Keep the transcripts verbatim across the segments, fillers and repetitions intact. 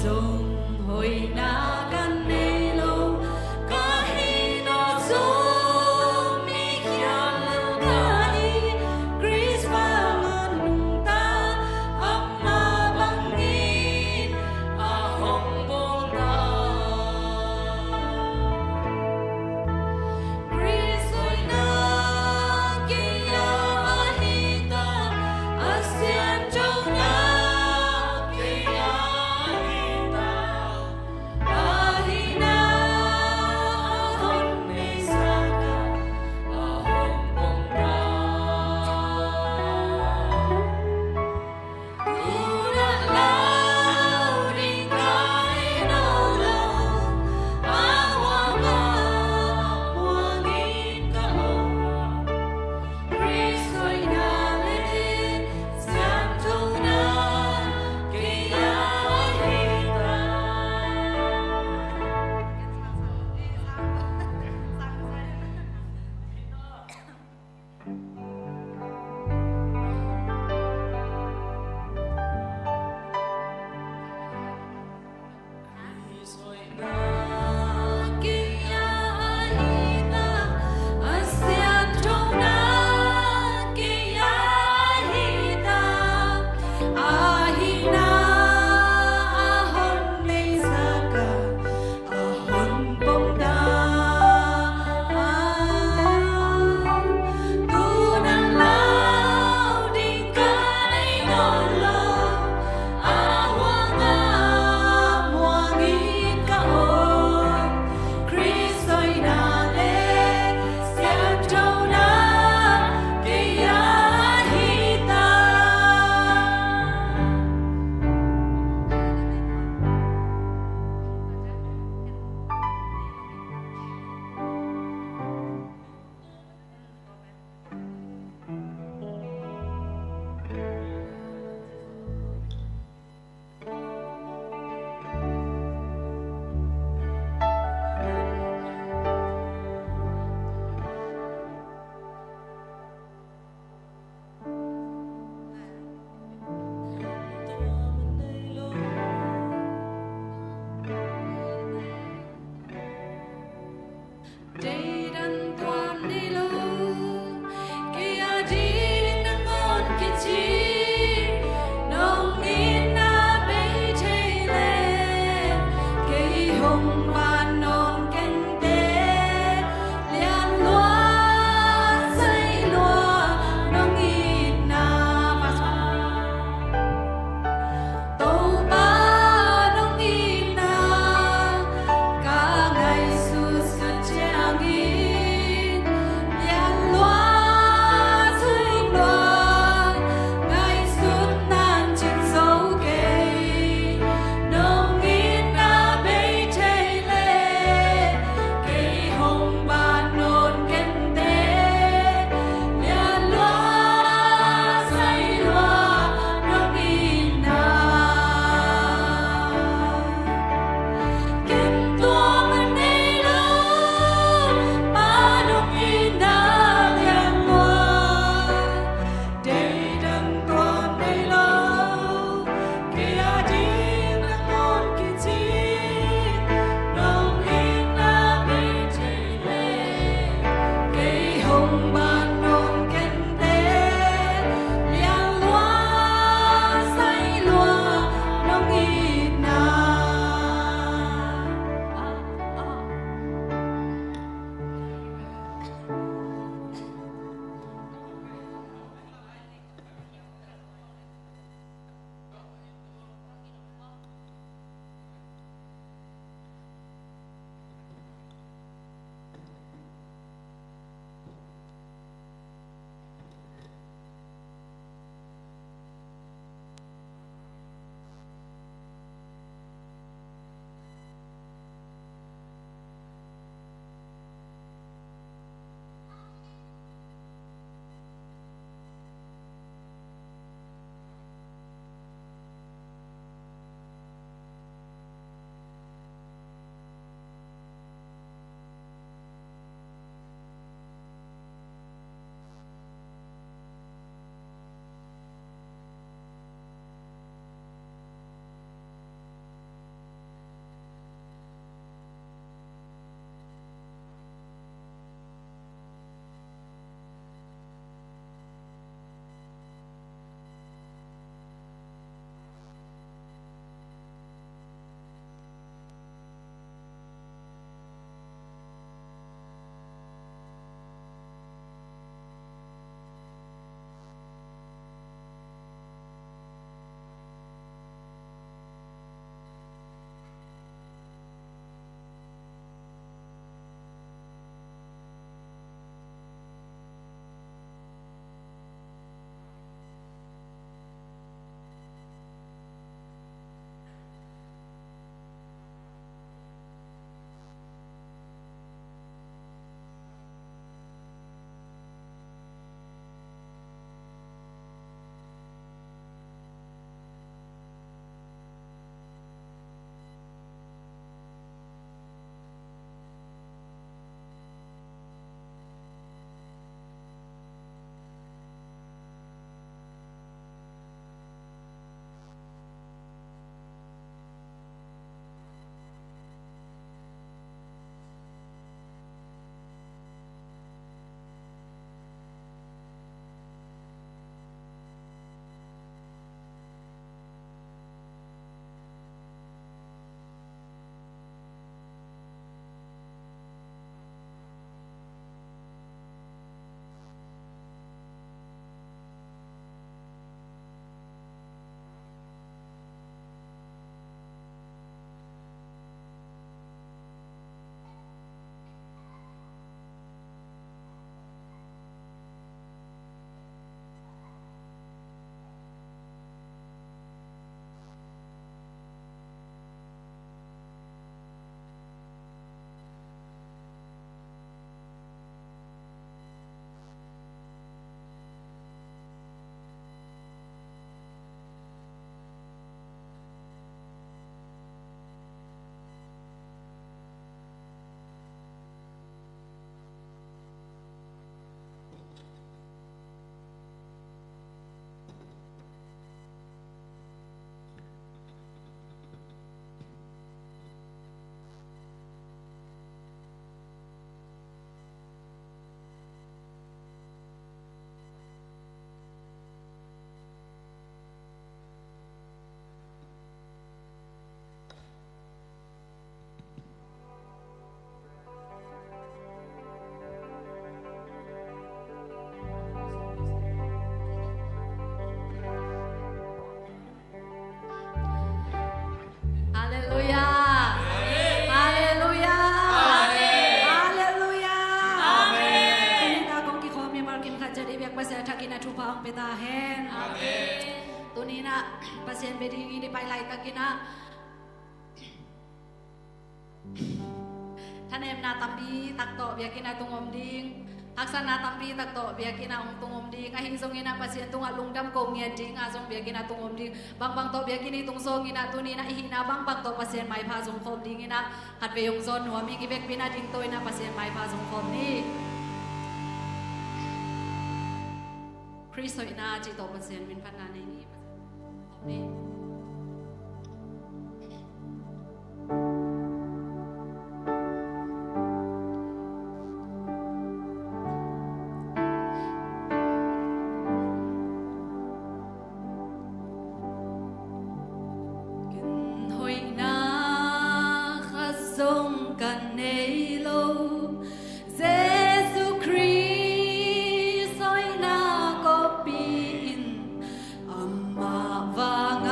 Hoihna ka nei lo, ka hihna zong mi khial lo ka hi. Khrist pa man nungta, amah bangin a hong bawlna. Khrist hoihna kei a ahi ta, a siangthona kei a ahi ta, a hihna a hon neihsak a, a hong pom ta. Topa nong itna ka ngaihsut sut ciangin, lian lua, zui lua, ngaihsutna cing zo kei. Nong itna bei thei Halleluiah. Halleluiah. Halleluiah. Amen. Tuni-in ah kong kikhawm mimal kim khat ciat i biak Pasian thak in ah thupha hong pia ta hen. Amen. Tuni-in ah Pasian bia ding i pai laitak in ah thanemna tampi tak tawh biakinn ah tung om ding. Haksatna tampi tak tawh biakinn ah hong tung om ding. Ahi zongin ah Pasian tungah lungdam ko ngiat ding ah zong biakinn ah tung om ding. Bangbang tawh biakinn i tung sawngin ah tuni-in ah i hihna bangbang tawh Pasian maipha zong khawm dingin ah khatvei hong zawn nuam ing. I vekpi-in ah dingto in ah Pasian maipha zong khawm ni. Khrist hoihna cih tawh Pasian min phatna nei ni. Khawm ni. Ken hoihna khat zong ka nei lo, Jesu Khrist hoihna kawppi in amah vang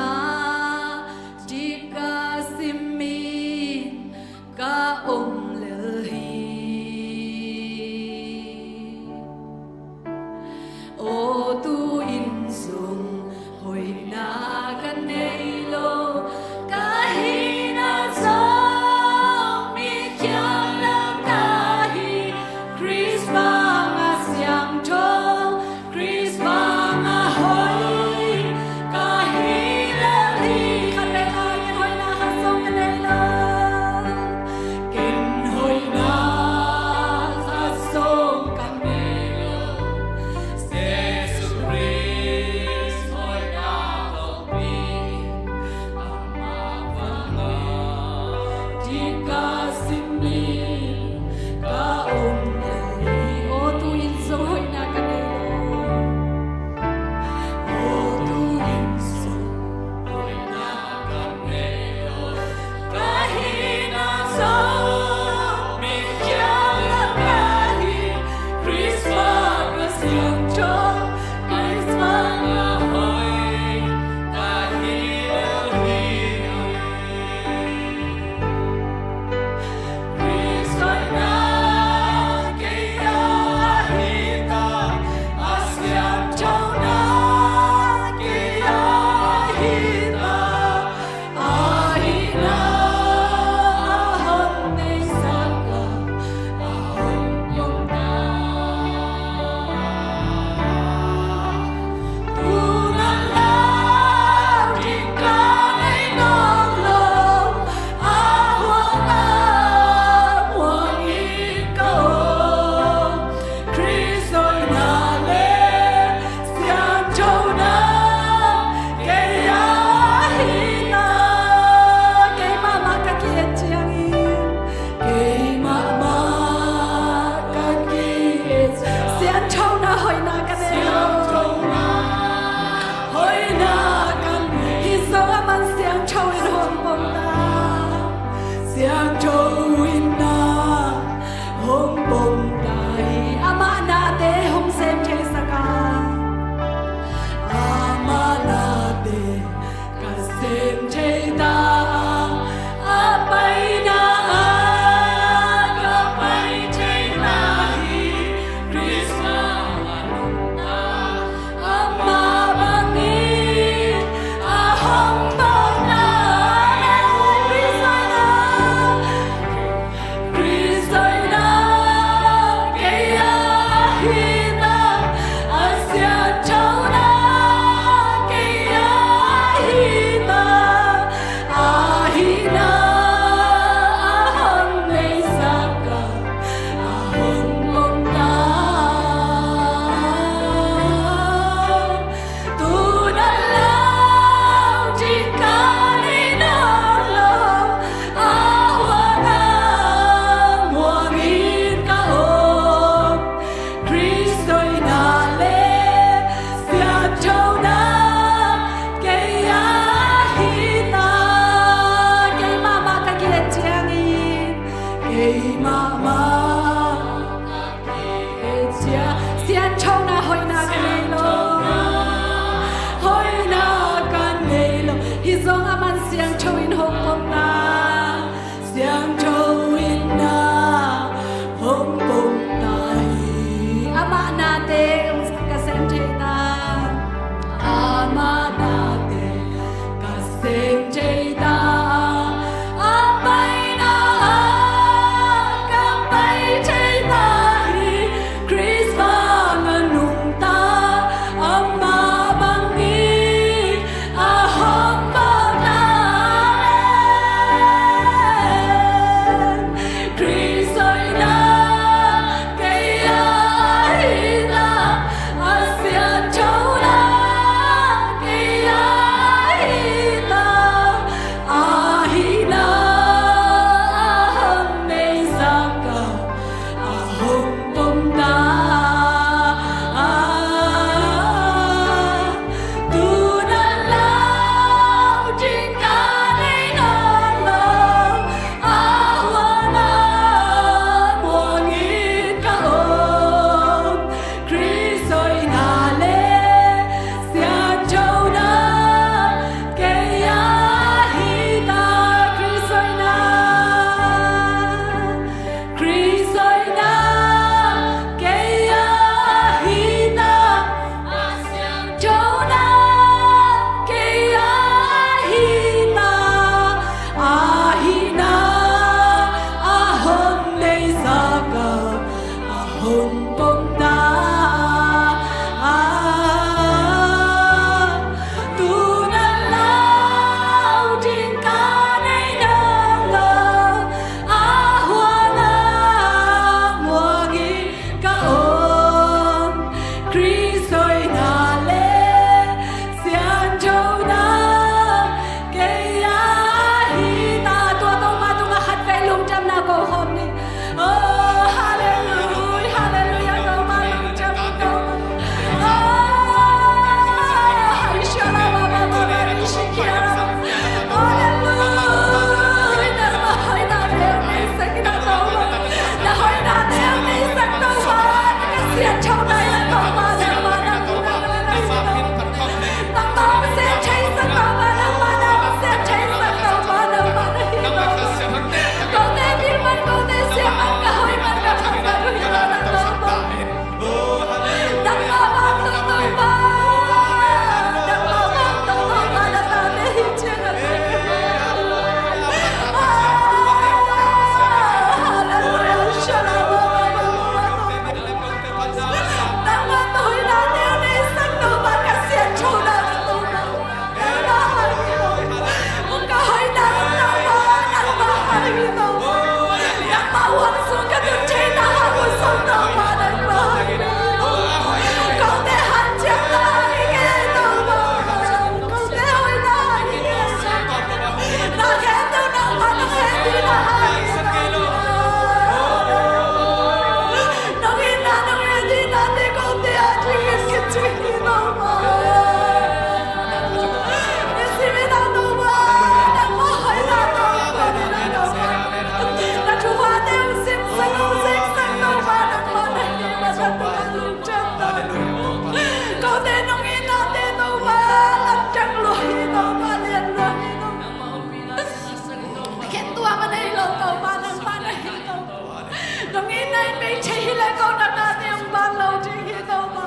Ko na tate hong ban lo ding hi Topa.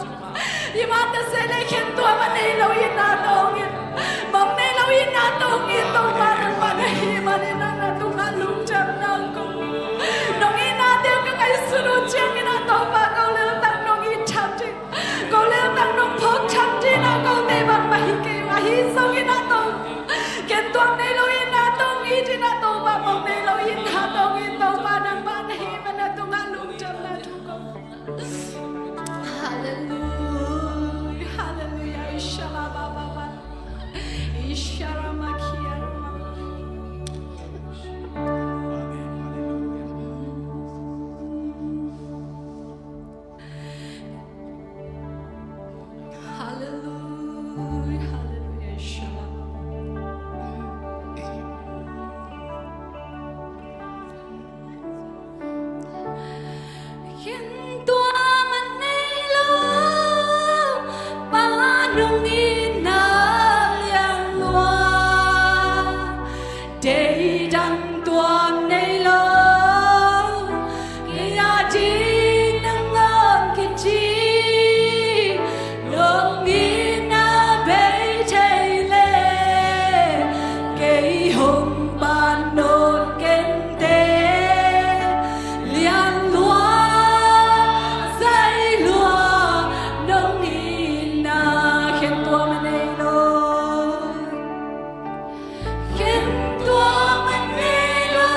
Hi mah ta se leh khentuam a nei lo itna tawh hong it, mong nei lo itna tawh hong it Topa, nangmah na hih manin ah na tungah lungdam na ko. Nong itnate uh ka ngaihsun uh ciangin ah Topa, ko leltak nong it tham ding, ko leltak nong phawk tham ding ah kote bangmah hi kei uh. Ahi zongin ah Topa, khentuam nei lo itna tawh hong it in ah Topa, mong nei lo itna tawh hong it Topa, nangmah na hih manin ah na tungah lungdam na ko. Hallelujah, hallelujah. Ishala ba ba ba. Ishara makia ma. Hallelujah, hallelujah. Ishala ba ba. Khentuam a nei lo, Pa nong itna lianlua, deidam tuam nei lo, kei a ding nangawn kici, nong itna bei thei leh, kei hong pan nawn kei. Lianlua, zailua, nong itna khentuam a nei lo. Khentuam a nei lo.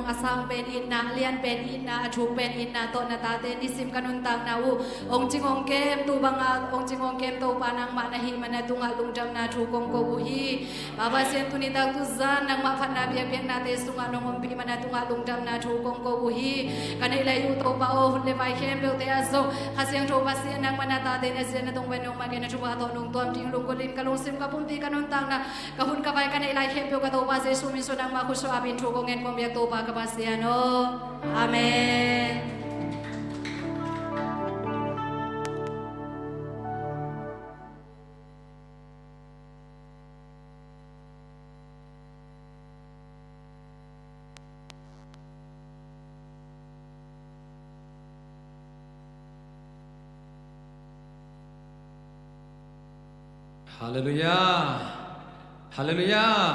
A sang pen itna, a lian pen itna, a thuk pen itna tawh na tate nisim ka nuntakna uh hong cing hong kem, tu banga hong cing hong kem Topa nangmah na hih man a tungah lungdamna thu kong ko uh hi. Pa Pasian, tuni tak tu zan nangmah phatna biakpiaknate sungah nong ompih man a tungah lungdamna thu kong ko uh hi. Ka neih lai uh Topa aw, hun le vai khempeuhte ah zong Kha Siangtho Pasian nangmah na tate na zia na tong pen nong mah gen a thupha tawh nong tuam ding lunggulh in ka lungsim, ka pumpi, ka nuntakna, ka hun ka vai, ka neih lai khempeuh ka Topa Jesu min suang nangmah khut suah apin thu kong ngen kong biak Topa ka Pasian aw. Amen. Halleluiah. Halleluiah.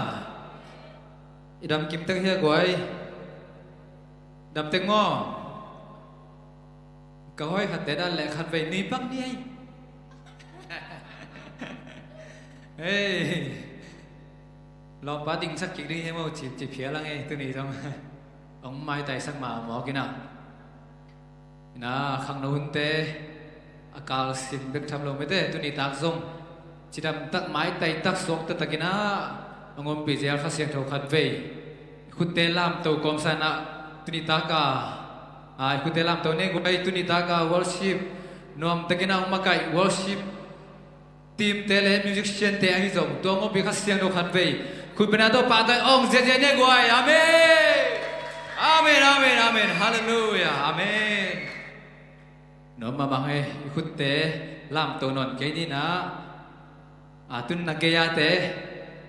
I dam kim tek hia guai? Dam tek maw? Ka hoi khat te dan leh khat vei nui pak ni ei. Hei. Lawmpa dingsak kik ding hi maw, ci, ci phial ang ei, tuni zong. Hong maitaisak ma mawk ina. Ina, khangno hunte a kal sin bek tham lo mete, tuni tak zong cidam tak, maitai tak, suak taktak ina, a ngompi zel Kha Siangtho khat vei. Khutte lamto kawmsa ina, tuni taka, a, khutte lamto ne guai, tuni taka worship nuam tak ina hong makaih worship team te le musician te ahi zong, tua ngawpi Kha Siangtho khat vei khut bena tawh pahtawi awng ziazia ne guai. Amen. Amen, amen, amen. Halleluiah. Amen. Nuam mahmah e, i khutte lamto nawn kei ni na. A, tun na gei a te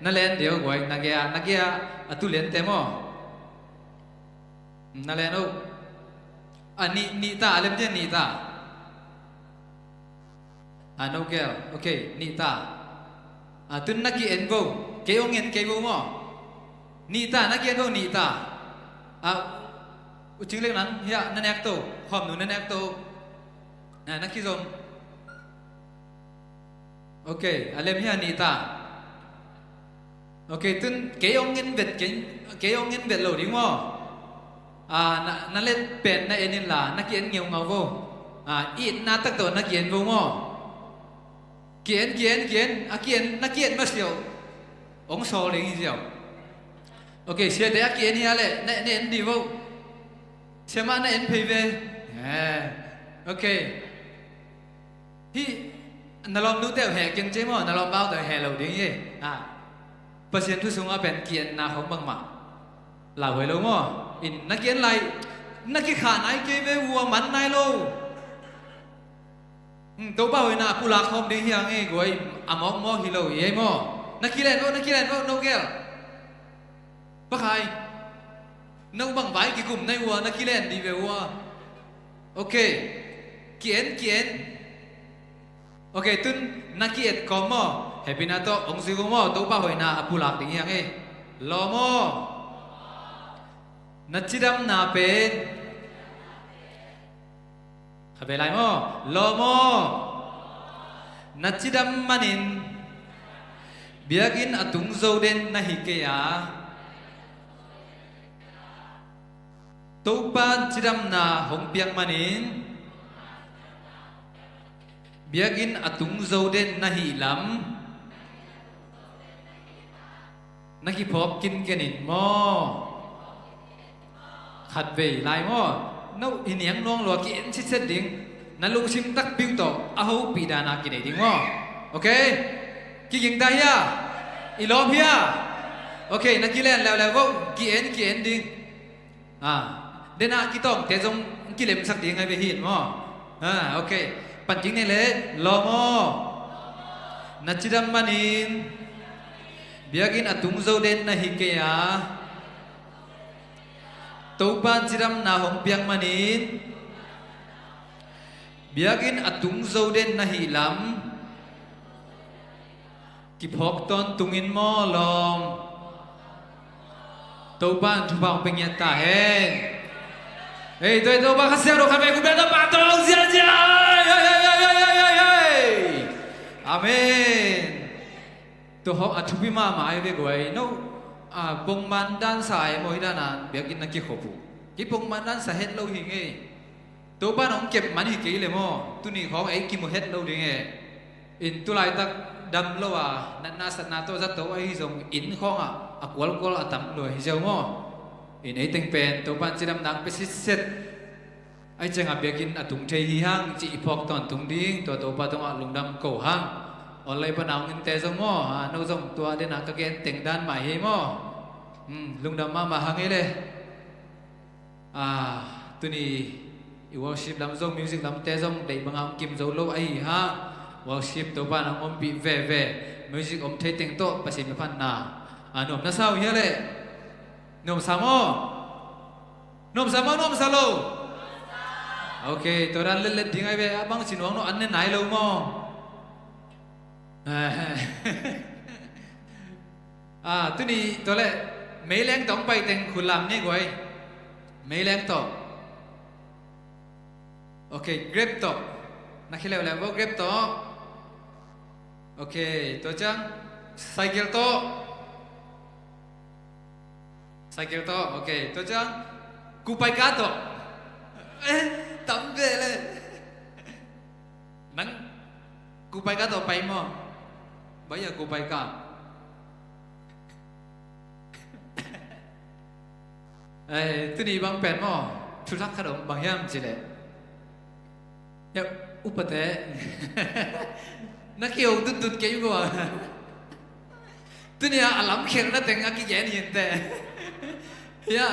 na len dih guai, na gei a, na gei a, a tu len te maw? Na len o. A, nih, nih ta, a lem dia nih ta. A, no gel. Ok, nih ta. A, tun na ki-en vo. Kei hong en kei vo maw? Nih ta, na ki-en vo, nih ta. A, U Cing Lek nang hiah na nek to. Khawm nu na nek to. Na, na kizom. Ok, a lem hiah nih ta. Ok, tun kei hong en vet, kei, kei hong en vet lo ding maw? A, na, na let pen na en inla, na ki-en ngeungau vo. A, itna tak tawh na ki-en vo maw? Ki-en, ki-en, ki-en, a ki-en, na ki-en masiau. Hong sawl ding hi ziau. Ok, siate a ki-en hi a leh, na, na en dih vo. Siamah na en phei ve. Eh, ok. Hih, na lawmnute uh heh keng cia maw, na lawmbaute uh heh lo ding hi. A, Pasian thu sungah pen ki-enna khong bangmah lauhuai lo maw? In na ki-en lai, na kikhah nai kei ve ua, man nai lo. Hmm, Topa hoihna a pulak khawm ding hi hang ei guai, a mawkmawk hi lo hi ei maw? Na kilen vo, na kilen vo, no gel. Pakhai. No bang vai kikum nai ua, na kilen dih ve ua. Ok. Ki-en, ki-en. Ok, tun na ki-et kawm maw? Hehpihna tawh hong zui kawm maw? Topa hoihna a pulak ding hi hang ei. Lawm aw. Na cidamna pen. Kha ve lai maw? Lawm aw. Na cidam manin biakinn a tung zo den na hi kei a, Topa cidamna hong piak manin biakinn a tung zo den na hih lam na kiphawk kinken in maw? Khat vei lai maw? No hi niang nuang lua, ki-en sitset ding. Na lungsim takpi uh tawh a hopih dana kinei ding maw? Ok. Kiging ta hia? I lawp hia? Ok, na kilen leuleu vo. Ki-en, ki-en ding. A, dena kitawngte zong kilemsak ding ai ve hin maw? A, ok. Panting nei le, lawm aw. Na cidam manin biakinn a tung zo den na hi kei a, Topa cidamna hong piak manin biakinn a tung zo den na hih lam kiphawk tawntung in maw lawm? Topa in thupha hong pia ngiat ta hen. Hei, tua hi Topa Kha Siangtho khat vei khut beng ta pahtawi ziazia. Hei, hei, hei. Amen. Tua hong a thupi mahmah ai ve guai. No, A, pongman dansa e maw, hih dana biakinn na kikhop uh. Kei pongman dansa het lo hi ngei. Topa nong kep man hi kei le maw, tuni khawng ei kimu het lo ding e. In tulaitak dam lo a, natna satna tawh zato ahi zong inn khawngah a kualkual a tam lo hi ziau maw. In ei teng pen Topa in cidam nang pe sitset. Ai ciangah biakinn a tung thei hi hang, cih i phawk tawntung ding, tua Topa tungah lungdam ko hang. Online pana hong innte zong maw, a, no zong tua dena ka gen teng dan mah hi maw. Hmm, lungdam mahmah hang ei le. A, tuni i worship lam zong, music lamte zong deih banga hong kim zo lo ahi hang. Worship Topa nang ompih veve. Music om thei teng tawh Pasian miphanna a nuam na sa uh hia le. Nuam sa maw? Nuamsa maw, nuamsa lo? Ok, tua dan letlet ding ai ve, a bang ci nuang no an ne nai lo maw? Ah, tuni tua le, meileng tawh pai teng khulam ni guai. Meileng tawh. Ok, Grab tawh. Na khi leuleu bo, Grab tawh. Ok, tua ciang cycle tawh. Cycle tawh, ok. Tua ciang kupai ka tawh. Eh, tam ve le. Nang kupai ka tawh pai maw? Bai a kupai ka. Eh, tuni bang pen maw? Thulak ka dong bang hiam ci le. Ya, upate. Na kio dutdut kei uh a. Tuni a lam khelna teng a kigen hi inte. Ya.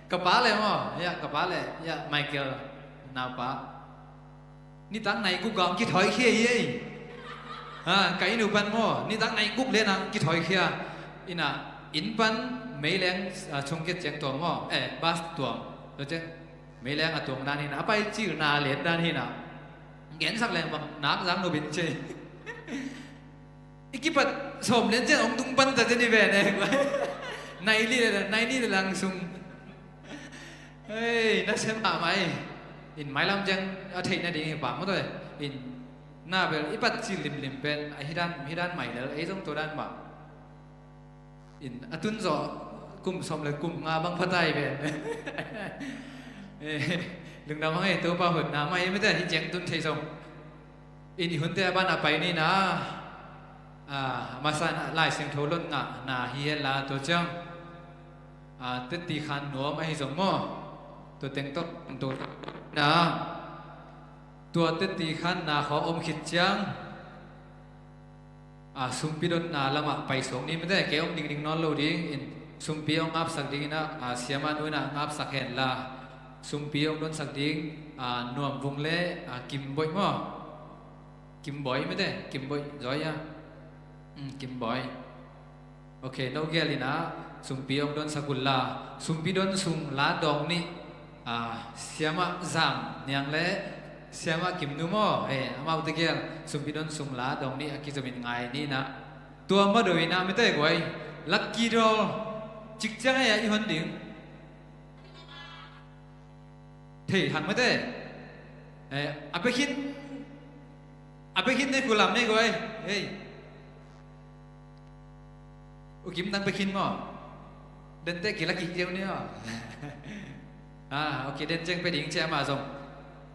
Ka pa le maw? Ya, ka pa le. Ya, Michael. Naupa. Nitak nai guk gang kithoi khia hi ei. Ha, ka inn uh pan maw. Nitak nai guk le nang kithoi khia. Ina, inn pan meileng, ah, chung kiat ciang tuang maw. Eh, bus tuang. Tua ciang. Meileng a tuang dan hi na, a pai cilna let dan hi na. Gensak leng bang nak zang no bin ce. I kipat sawm lian ciang hong tung pan ta cian i ve ne. Nai li le, nai li le lang sung. Hei, na sem a mai. In mailam ciang a theih na ding hi pa maw toi. In na bel i pat cil limlim pen a hi dan, hi dan mai lel, ei zong tua dan mah. In a tun zawh kum sawm le kum nga bang phatai ven. Eh, lungdam hang ei, Topa hun na mai mite hi ciang tun thei zong. In i hunte a ban a pai ni na. Ah, masa na Lai Siangtho lot ngah na hi hen la tua ciang. Ah, tetti khan nuam ahi zong maw. Tua teng tawh tua na. Tua tetti khan na khaw om khit ciang. A, sumpi donna lamah pai suak ni mite, kei hong dingding nawn lo ding in, sumpi hong ngapsak ding inah, a, siama nu inah ngapsak hen la, sumpi hong donsak ding, a, Nuam Vung le, a, Kim Boih maw? Kim Boih mite, Kim Boih zaw ia. Um, Kim Boih. Ok, no gel inah, sumpi hong donsak uh la, sumpi don sung la dawng nih, a, siamah Zam Niang le siamah Kim Nu maw, he, amau tegel sumpi don sung la dawng nih a kizomin ngai ni inah. Tua mah do inah mite guai, lucky draw cik ciang he a i hon ding. Thei hang mite. Eh, a pekhin, a pekhin ne kulam ne guai. Hei. U Kim tang pekhin maw. Dente kila kik jeu ni maw. Ah, ok, den ceng pe ding cia ma zong.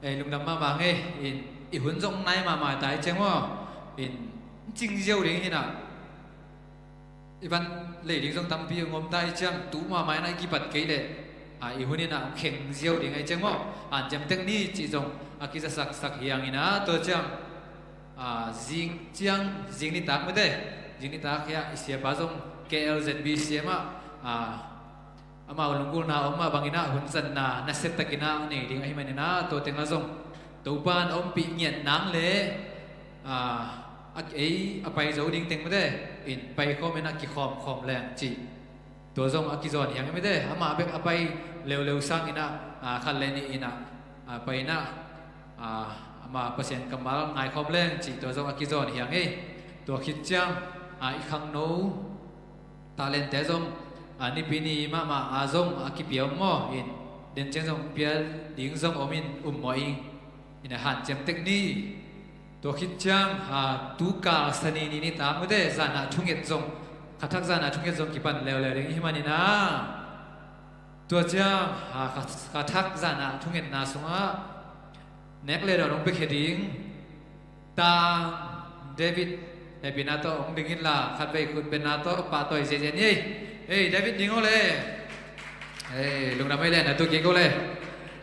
Eh, lungdam mahmah ngei. In, i hun zong nai mahmah tai ceng maw. In, cing jeu ding hinah. I van lei ding zong tampi a ngom ta i ciang tu mahmah inah i kipat kei leh, a, i hun inah hong kheng ziau ding a i ciang maw? Hanciam tek ni cih zong a kizasaksak hiang inah tua ciang, a, zing ciang, zing nitak mite, zing nitak hiah i siapa zong K L Z B siamah, a, amau lunggulhna om mah bang inah hun zanna nasia tak inah nei ding ahi man inah tua tengah zong Topa in a ompih ngiat nang le, a, a, ei a pai zo ding teng mite in pai khawm inah kikhawm khawm leng cih. Tua zong a kizawn hiang mite, amah bek a pai leuleu sang inah, a, khat le nih inah, a, pai inah, a, amah Pasian kammal ngai khawm leng cih tua zong a kizawn hiang ei. Tua khit ciang, a, i khangno talente zong, a, nipi ni mahmah a zong a kipia om maw in, den ciang zong pia ding zong om in um maw ing. Inah hanciam tek ni. Tua khit ciang, a, tukal sani ni nitak mite, zanah thunget zong Kha thak zan a thunget zong kipan leuleu ding i hih manin ah, tua ciang, a, kha, kha thak zan a thungetna sungah nek le dawn hong piakhia ding Tang David, hehpihna tawh hong ding inla, khatvei khut bengna tawh pahtawi ziahziah ni ei. Ei, David, ding aw le. Ei, lungdam ei le, na tu kik aw le.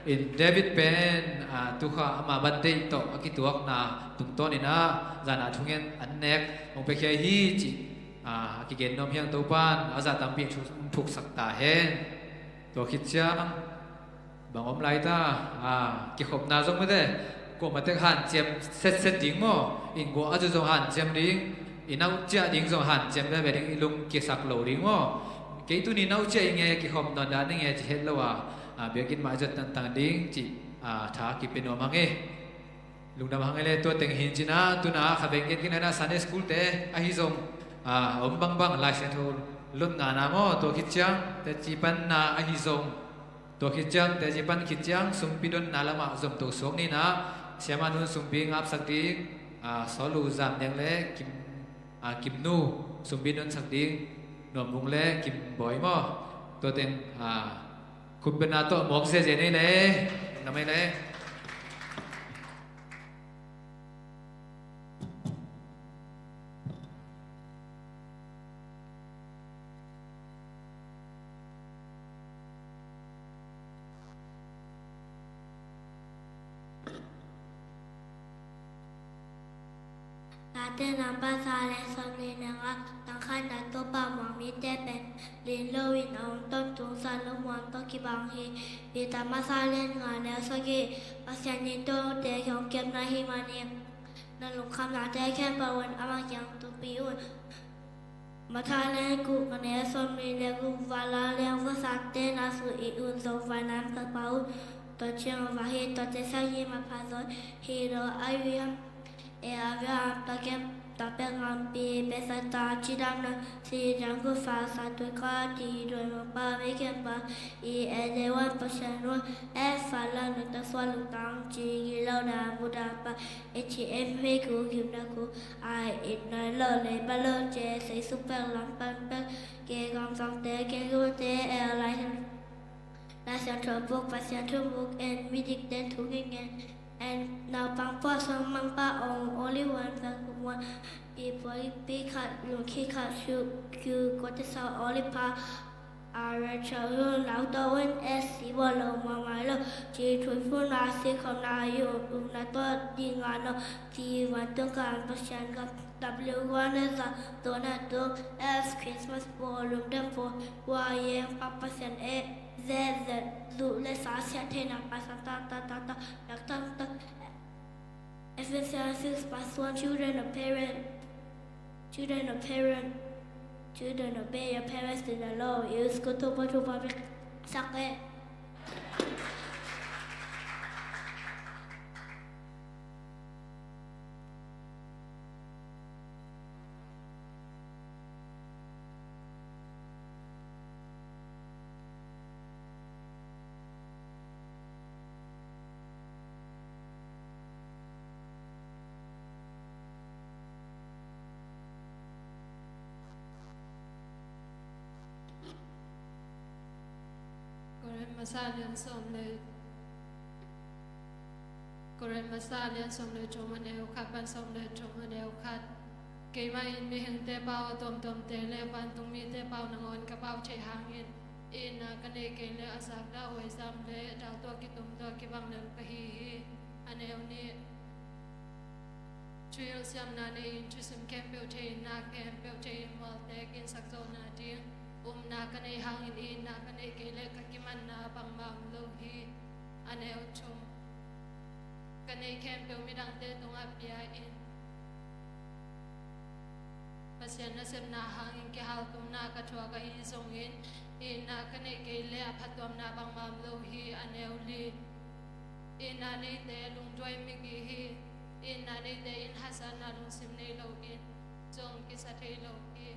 In David pen, a, tukha ama birthday tawh a kituakna tungtawnin ah, zan a thungen an nek hong piakhia hi cih, a, a kigen nuam hi hang. Topan a zah tampi hong thuk, thuksak ta hen. Tua khit ciang bang om lai ta, a, kikhopna zong mite, kuamah tek hanciam setset ding maw, in kua a zu zong hanciam ding, i nauh ciah ding zong hanciam veve ding, i lung kisak lo ding maw. Kei tuni nauh ciah i nge, kikhop nawn dan i nge ci het lo a, a, biakinn mah i zot tangtang ding cih, a, tha kipia nuam hang e. Lungdam hang e le. Tua teng hi in cin ah, tu-in ah kha veng gen kik na, Sunday school te ahi zong, a, om bangbang Lai Siangtho lot ngahna maw, tua khit ciang teci panna ahi zong, tua khit ciang teci pan khit ciang sumpi donna lamah zomto suak ni in ah, Siamah Nun sumpi ngapsak ding, a, Sawl U Zam Niang le Kim, a, Kim Nu sumpi nunsak ding, Nuam Vung le Kim Bawi maw. Tua teng, a, khut bengna tawh mawk ziahziah ni ei le. Lungdam ei le. Late namba za le sawmnih le nga, tang khatna, Topa muang mite pen lin loin a hong tawntung Salomon tawh kibang hi. Peter masa lian nga neu sagih. Pasian in tuate hong kepna hih manin na lungkhamnate khempeuh un amah kiang tungpi un. Matthai lian guk, a neu sawmnih le guk. Va la liang, va sangte na su it un, zo vai nan papa un. Tua ciang va hi, tuate sagih mah pha zaw hi lo, a viam e, a viam, ta kem, ta pek ngampi, Bethsaida cidamna, si dang gu fa sa tui ka ti doi ma pa me kem pa i e de wan Pasian un, e fa la nu ta sua lu tang ci gi lo na mu da pa, e ci e me ku gim na ku, ai it nai lo le ba lo ce, sei su pek lam pan pek, ke gam sang te, ke gu te, e lai. Lai Siangtho buk, Pasian thu muk en, midikte thu ngenngen en, naupang puahsuang mangpa ong, only one vek muan, pi puai pi khat, lungkhit khat, shu kiu kote sa, only pa, a ra cha hu, nau to un, es si bo lo, ma mai lo, ci thui fu na, si khom na, yu um na to, di nga no, ci van tung kan, Pasian gam, W one is a, to na tung, es Christmas bo, lum dem bo, wa yeng pa Pasian e, Z Z, zu le sa siat theihna pa sa ta ta ta ta, dak tam tak. Ephesians six verse one, children of parent, children of parent, children obey your parents in the Lord. Use good to go to public sak e. Korin masa lian sawm le, Korin masa lian sawm le thum, a neu khat pan sawm le thum, a neu khat. Keimah in mihingte pau a tuamtuamte le vantung mite pau nangawn ka pau theih hangin, itna ka neih kei le a zakdah huaizam le dau tawh kitum tawh kibang lel ka hi hi. A neu nih. Thuhilh siamna nei-in thusim khempeuh thei-in, na khempeuh thei-in mualte kinsak zawhna ding upna ka neih hangin, itna ka neih kei le ka kimanna bangmah om lo hi. A neu thum. Ka neih khempeuh midangte tungah pia-in, Pasian nasepna hangin kihaltumna ka thuak ahi zongin, itna ka neih kei le a phattuamna bangmah om lo hi. A neu li. Itna neite lungduai migi hi. Itna neite in haksatna lungsim nei loin zong kisa thei lo hi.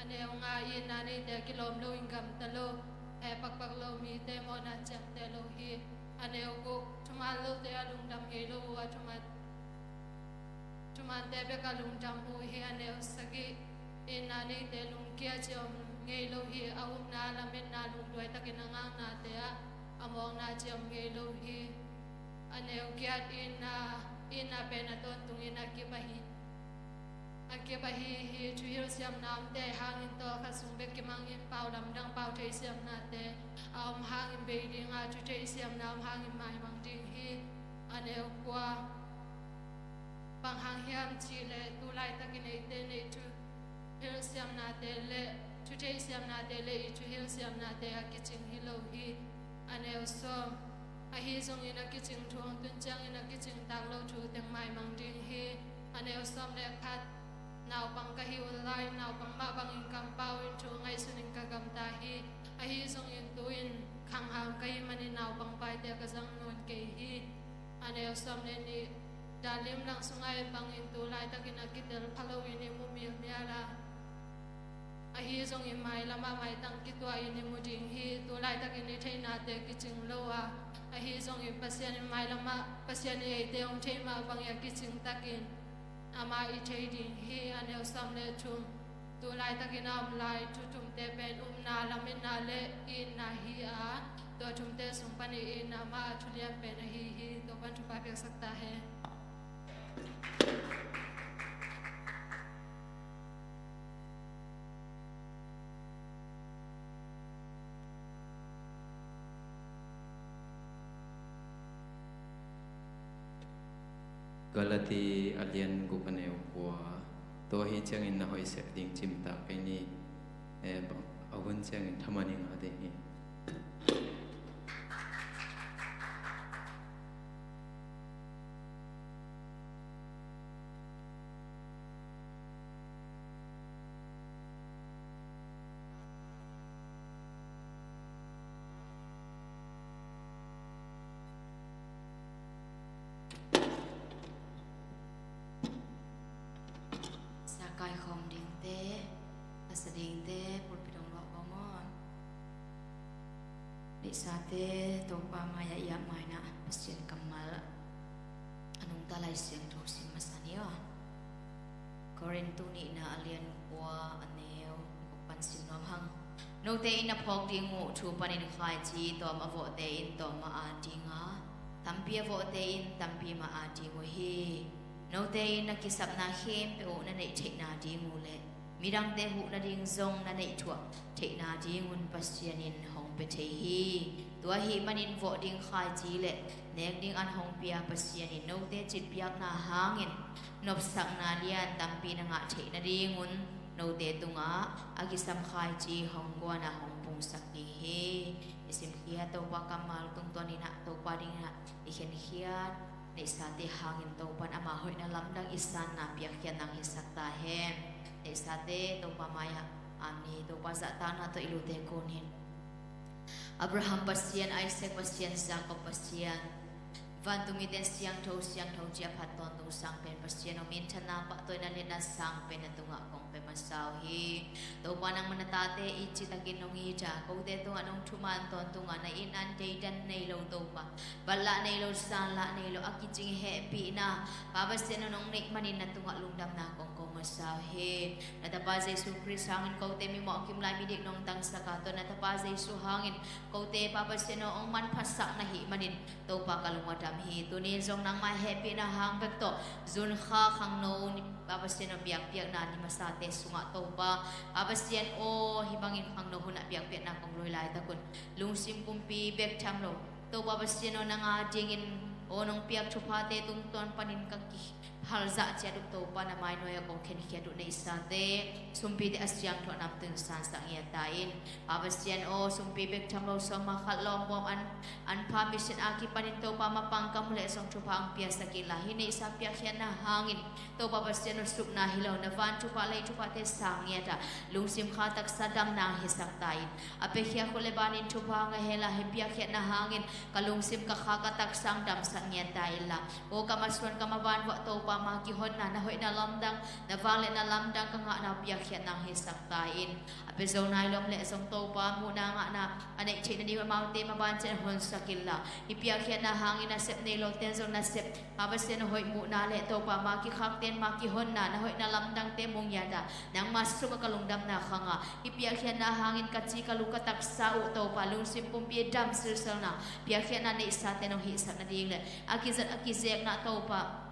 A neu nga. Itna neite a kilawm loin gamta lo, heh pakpak lo, mite mawhna ciamteh lo hi. A neu guk. Thuman lote a lungdam ngei lo uh a thuman Thumante bek a lungdam uh hi. A neu sagih, itna neite lungkia ci om ngei lo hi. A upna lametna lungduai takin a ngaknate ah a mawkna ci om ngei lo hi. A neu giat, itna, itna pen a tawntungin a kip ahi, a kip ahi hi. Thuhilh siamna omte hangin tawh khat sung bek kimangin pau lamdang, pau theih siamnate a om hangin bei dinga, thu theih siamna om hangin maimang ding hi. A neu kua, bang hang hiam cih leh tu laitakin eite neih thuhilh siamnate le thutheih siamnate le i thuhilh siamnate a kicing hi lo hi. A neu sawm, ahi zongin a kicing thu hong tun ciangin a kicing tak lo thu teng maimang ding hi. A neu sawm le khat, naupang ka hi uh lai, naupang mah bangin kampau in thu ngaihsunin ka gamta hi. Ahi zongin tu-in khangham ka hih manin naupang paite ka zang nawn kei hi. A neu sawm le nih, dalim lang sunga et bangin tu laitakin a kitel pha loin i mu milmial a, ahi zongin mailamah maitang kituahin i mu ding hi. Tu laitakin i theihnate kicing lo a, ahi zongin Pasian in mailamah, Pasian in eite hong theih mah bangin a kicing takin amah i thei ding hi. A neu sawm le thum, tu laitakin a om lai thu thumte pen upna, lametna le itna hi a, tua thumte sung panin itna mah a thulian pen ahi hi. Topa'n thupha piaksak ta hen. Galati a lian guk a neu kua. Tua hi ciangin na hoih sek ding cimtak kei ni. Eh, bang, a hun ciangin thaman i ngah ding hi. Sa kaikhawm dingte, a sa dingte, pulpit hong luah bawm aw. Neihsate, Topa mai-ah i ap maina Pasian kammal a nungta Lai Siangtho sim masa ni aw. Korintu nihna a lian kua a neu guk pan sim nuam hang. Note in na phawk ding uh thu panin khaici tawm a vawhte in tawm a at ding a, tampi a vawhte in tampi mah at ding uh hi. Note in na kisapna khempeuh uh na neih theihna ding uh le midangte huh nading zong na neih thuah theihna dingun Pasian in hong pia thei hi. Tua ahih manin vawh ding khaici le nek ding an hong pia Pasian in note citpiakna hangin nopsakna lian tampi na ngah theih nadingun note tungah a kisam khaici hong guan a hong pungsak ding hi. I simkhiat Topa kammal tungtawninah Topa dinginah i khenkhiat neihsate hangin Topan ama hoihna lamdang i sanna piakkhiat nang hisak ta hen. Neihsate Topa mai-ah amen. Topa zahtakna tawh i lute kunin Abraham Pasian, Isaac Pasian, Jacob Pasian, vantung mite siangtho siangtho ci a phat tawntung sang pen Pasian aw, minthanna pahtawina le na sang pen na tungah kong pia masa uh hi. Topa nangmah na tate it citakin nong it a, kote tungah nong thuman tawntunga na itna deidan nei lo Topa, batlah nei lo, sanlah nei lo a kicing hehpihna Pa Pasian aw nong neih manin na tungah lungdamna kong ko masa uh hi. Na tapa Jesu Khrist hangin kote mimawh kimlai midik nong tangsak a, tua na tapa Jesu hangin kote Pa Pasian aw hong manphasak na hih manin Topa ka lung a dam hi. Tuni zong nangmah hehpihna hang bek tawh zun kha khangno ni Pa Pasian aw biakpiakna ni masate sungah Topa Pa Pasian aw hih bangin khangno hunah biakpiakna kong lui laitakun lungsim pumpi bek tham lo Topa Pasian aw nang a dingin aw nong piak thuphate tungtawn panin ka ki phalzah ciat uh Topa na mainuai-ah kong khenkhiat uh neihsate sumpite a siangtho a namtun sansak ngiat ta in. Pa Pasian aw sumpi bek tham lo sawma khat lawm bawm an, an pha mission a kipanin Topa mapang ka mu leh zong thupha ang piasak inla hih neihsa piakkhiatna hangin Topa Pasian aw supna hi lo na van thupha lei thuphate sang ngiat a lungsim kha taksa damna ang hisak ta in. A piakhia khut le banin thupha ang a hela hih piakkhiatna hangin ka lungsim ka kha ka taksa ang damsak ngiat ta inla aw ka masuan ka mavan vuah Topa Topa, ma kihonna, na hoihna lamdang, na vangliatna lamdang ka ngahna piakkhiatna hong hisak ta in. A pia zo nai lo om leh zong Topa, muhna ngahna a neih theih nading amaute maban ciat honsak inla, hih piakkhiatna hangin nasep nei lote in zong nasep, Pa Pasian, na hoih muhna leh Topa, ma kikhakte in ma kihonna, na hoihna lamdangte mu ngiat a, nangma sungah ka lungdamna khang a, hih piakkhiatna hangin ka ci ka lu ka taksa uh Topa, lungsim pumpi a dam silselna piakkhiatna neihsate in hong hihsak nading leh a kizat a kizekna Topa,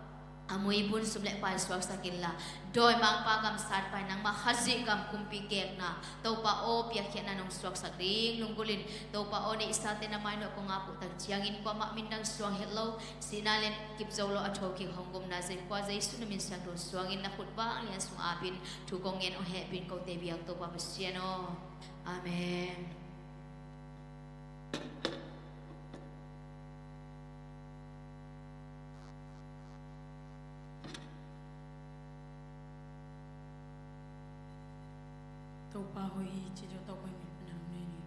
a mui bun sum leh pai suaksak inla, dawimangpa gam satpa in nangma Khazih gam kumpi kekna Topa aw, piakkhiatna nong suaksak ding lunggulhin, Topa aw, neihsate na mainawh kong ap uh tak ciangin kuamah min dang suang het lo, sihna leh kip zo lo a thokik hong gumna Zei khua Jesu na min siangtho suangin na khut vanglian sung apin thu kong ngen, hong hehpih in kote biak Topa Pasian aw. Amen. Topa hoih hi ci, Topa hoih mi panang nei ni.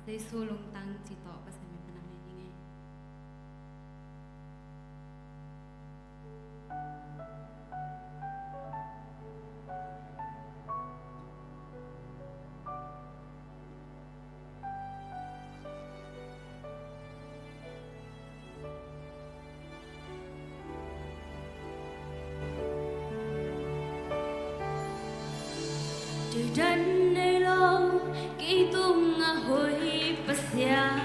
Jesu lungtang cih tawh Pasian min pan a ngai ning ei. Deidan nei lo kei tungah hoih Pasian,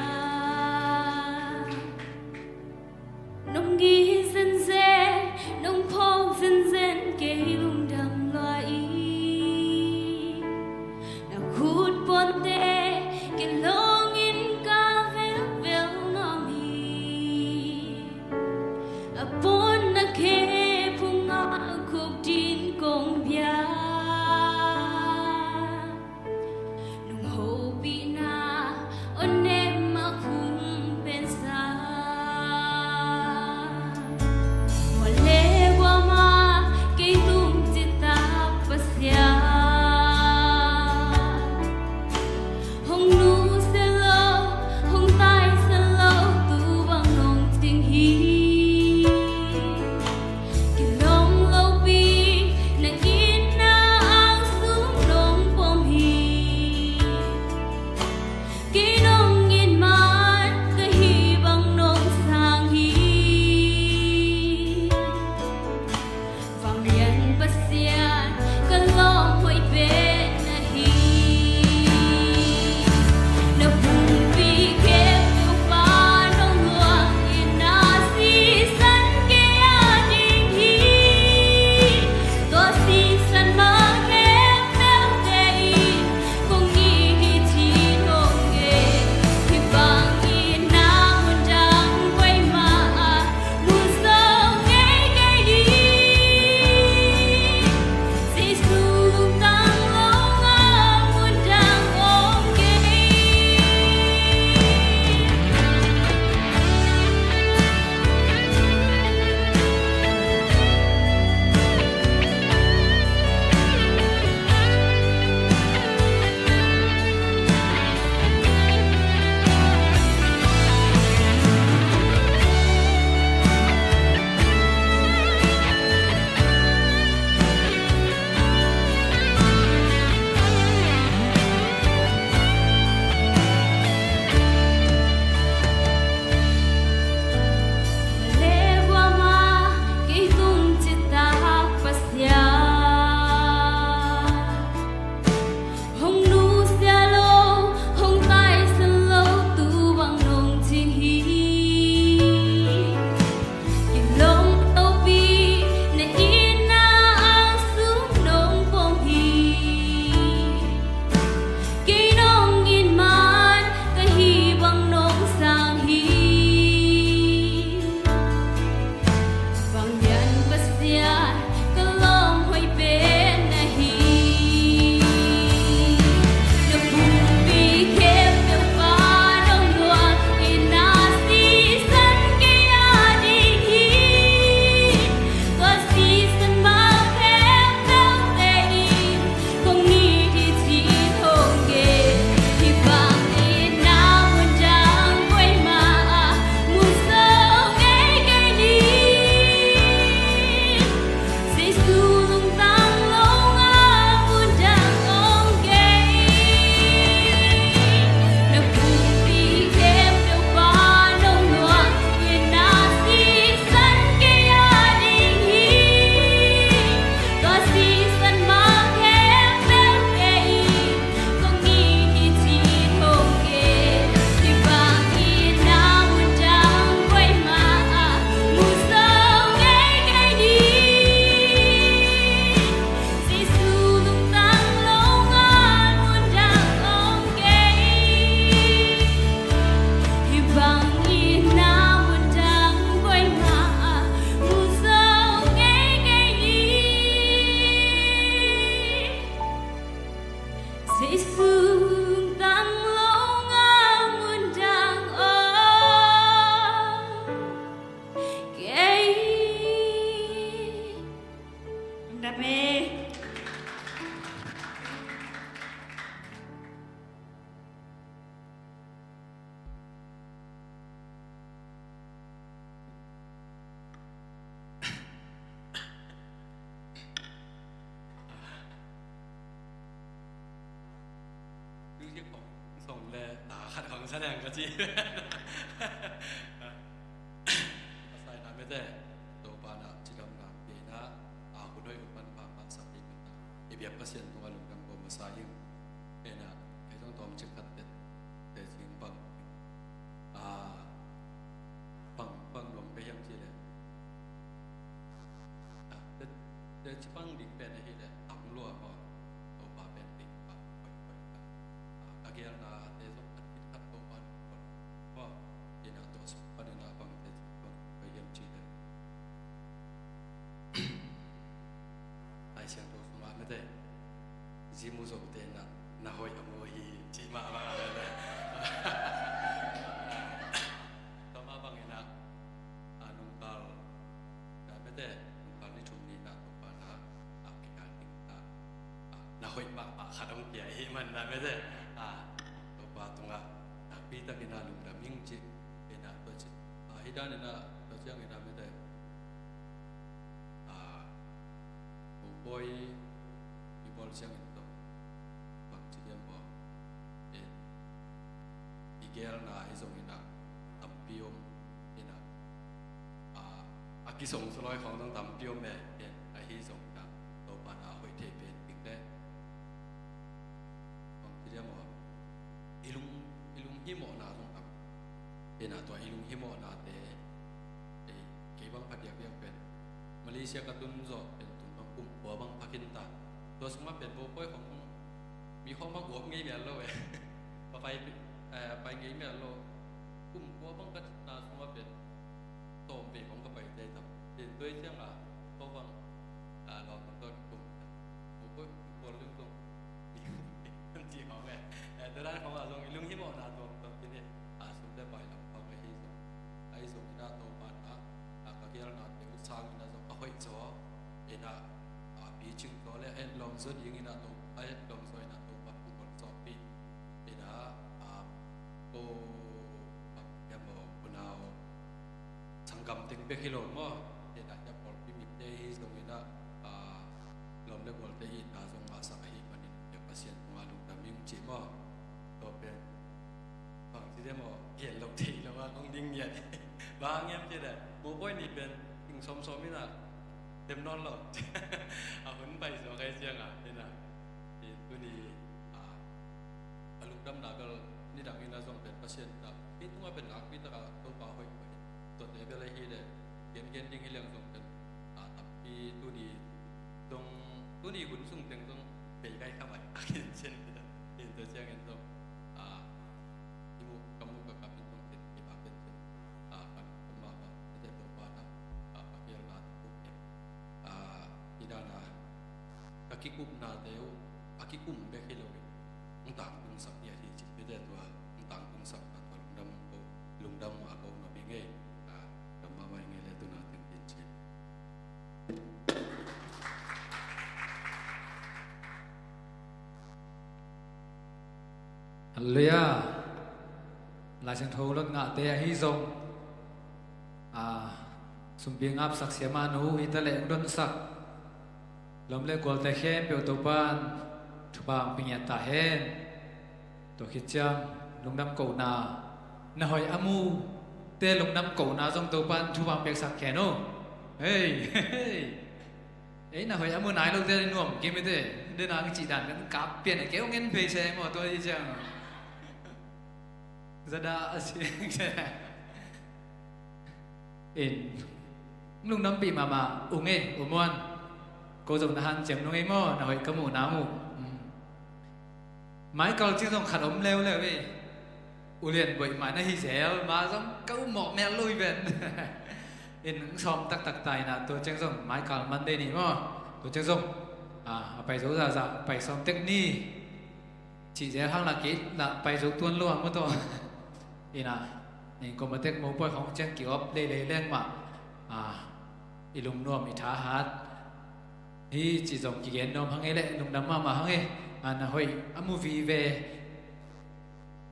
nong it zenzen, nong phawk zenzen kei lungdam lua hi. Na khut puante kilawngin ka velvel nuam hi. A puan na khe phungah khuk din kong bia, nong hopihna aw nem a khum pensa. Guah le guah mah kei tung citak Pasian, hong nusia lo, hong taisa lo, tu bang nong cing hi. Kilawm lopi na itna angsung nong pom hi. Kei nong it man ka hih bang nong sang hi. Vanglian Pasian, ka lawm hoih pen na hi. Na pumpi khempeuh pan hong luang in, na sisan kei a ding hi. Tua sisan mah khempeuhte in kong it hi ci-in hong gen. Hih bang itna mun dang koimah ah mu zo ngei kei ding. Jesu lungtang lo a mun dang om kei. Hong nusia lo, hong taisan lo, tu bang nong cing hi. Kilawm lopi na itna angsung nong pom hi. Kei nong it man ka hih bang nong sang hi. Vanglian Pasian, ka lawm hoih pen na hi. Na pumpi khempeuh pan hong luang in, na sisan kei a ding hi. Tua sisan mah khempeuhte in kong it hi ci-in hong gen. Hih bang itna mun dang koimah ah mu zo ngei kei ding. Jesu lungtang lo a mun dang om kei. Na pumpi khempeuh pan hong luang in, na sisan kei a ding hi. Tua sisan mah khempeuhte in kong it hi ci-in hong gen. Hih bang itna mun dang koimah ah mu zo ngei kei ding. Jesu lungtang lo a mun dang om kei. Hih bang itna mun dang koimah ah mu zo ngei kei ding. Jesu lungtang lo a mun dang om kei. Lungdam ei. Sa nang ka ci. A sai na mete, Topa na cidamna pia in a, a hun hoih hun manpha pha sak ding in a, i biak Pasian tungah lungdam ko masa ing. Ena, kei zong tawmcik khat teh, teh cing bang, a, bang, bang nuam ka hiam cih leh, a, teh, teh ci bang ding pen ahih leh tam lua maw. Topa pen ding pa, hoih, hoih ka. A, ka geelna te zong khat khit khat Topa ding ko. Maw, ena, tua sung pan ena bang teh cing bang ka hiam cih leh, Lai Siangtho sungah mete, zi mu zo te na, na hoih a mu hi, cih mah bang a mete. Tua mah bang ina, a, nungkal, na mete, nungkal ni thum ni na Topa na, a, kikal ding na, a, na hoih mah mah khat hong pia hi man na mete, a, Topa tungah nakpi takin a lungdam ing cih, ina tua cih, a, hi dan ina tua ciang ina mete, a, mopawi i bawl ciangin tawh bang ci hiam maw? E, i geelna ahi zongin a tampi om in a, a, a kisong sulawi khawng zong tampi om e, e, ahi zongin a Topa na a hoih thei pen ding le bang ci hiam maw? I lung, i lunghimawhna zong tam. Pen a tua i lunghimawhnate, ei, kei bang phadiakdiak pen Malaysia ka tun zawh pen tun bang kum kua bang pha khin ta. Tua sungah pen mopawi khawng mi khawng bang uap ngei mial lo e. Ka pai, eh, pai ngei mial lo. Kum kua bang ka cihna sungah pen tawm vei khawng ka pai tei tam. Pen tua ciang a, kawk bang, a, lawm bang tua kikum. Mopawi kum kua leng zong mi kum ci khawng e. Eh, tua dan khawng a zong i lunghimawhna tuamtuam khin e. A, sum le pai lam khawng ahi zong, ahi zong ina Topa na, a, ka geelnate uh sangin a zong a hoih zaw ina, a, picing zaw le a etlawm zaw ding ina Topa, a etlawm zaw ina Topa hong hon zawhpih ina, a, ko, a, hiam aw, unau sanggam teng bek hi lo maw? Ina hiam pawlpi mite hi zong ina, a, lawm le gualte itna zong a sak ahih manin Pasian tungah lungdam ing cih maw? Tua pen bang ci diam aw, gen lo thei lo a kong ding ngiat. Bang hang hiam cih leh mopawi ni pen king sawmsawm ina dem nawn lo. A hun pai suak ahih ciang a ina, i tuni, a, a lungdamna bel nidang ina zong pen Pasian na kei tungah pen nakpi taka Topa hoih hoih tuate bel ahih leh gengen ding hi leng zong pen, a, tampi tuni zong, tuni hun sung teng zong bei kai kha mai a kin cin. Tua ciangin zong, a, i mu, ka mu ka kap in zong ken i bak ken cin, a, kan kum mah mah, ete Topa na, a, ka kial na tuk ken, a, i dan a ka kikupnate uh a kikum bek hi lo in hong tangtungsak hi a hi cih pi te tua hong tangtungsak na tua lungdam ko, lungdam a ko na pi ngei, a, dam mahmah i ngei le tuna teng kin cin. Halleluiah. Lai Siangtho lot ngahte ahi zong, a, sumpi ngapsak siamah nu hi ta leh hong donsak lawm le gualte khempeuh Topa'n thupha hong pia ngiat ta hen. Tua khit ciang lungdam kohna, na hoih a mute lungdam kohna zong Topa'n thupha hong piaksak hen aw. Hei, hei, hei. Ei, na hoih a mu nai lote nuam kim i te. Dena ang cih dan kan kap pian a keu ngen phei se maw tua i ciang. Zada a si. In lungdampih mahmah ung ei, U Muan. Ko zong na hanciam nung ei maw, na hoih ka muh na muh. Maikal cing zong khat om leuleu ei. U Lian Boih mah na hi zel, mah zong ka um mawk mel lo hi ven. In sawm taktak ta ina tua ceng zong Maikal Monday ni maw. Tua ceng zong, a, a pai zo zahzah, pai sawm tek ni. Cih zel hang la kei la pai zo tuan lo a maw tua. Ina, in kawm a tek mopawi khawng ceng ki-op leilei leng mah, a, i lungnuam i thahat. Hi cih zong kigen nuam hang ei leh lungdam mahmah hang ei. A, na hoih a mu vive.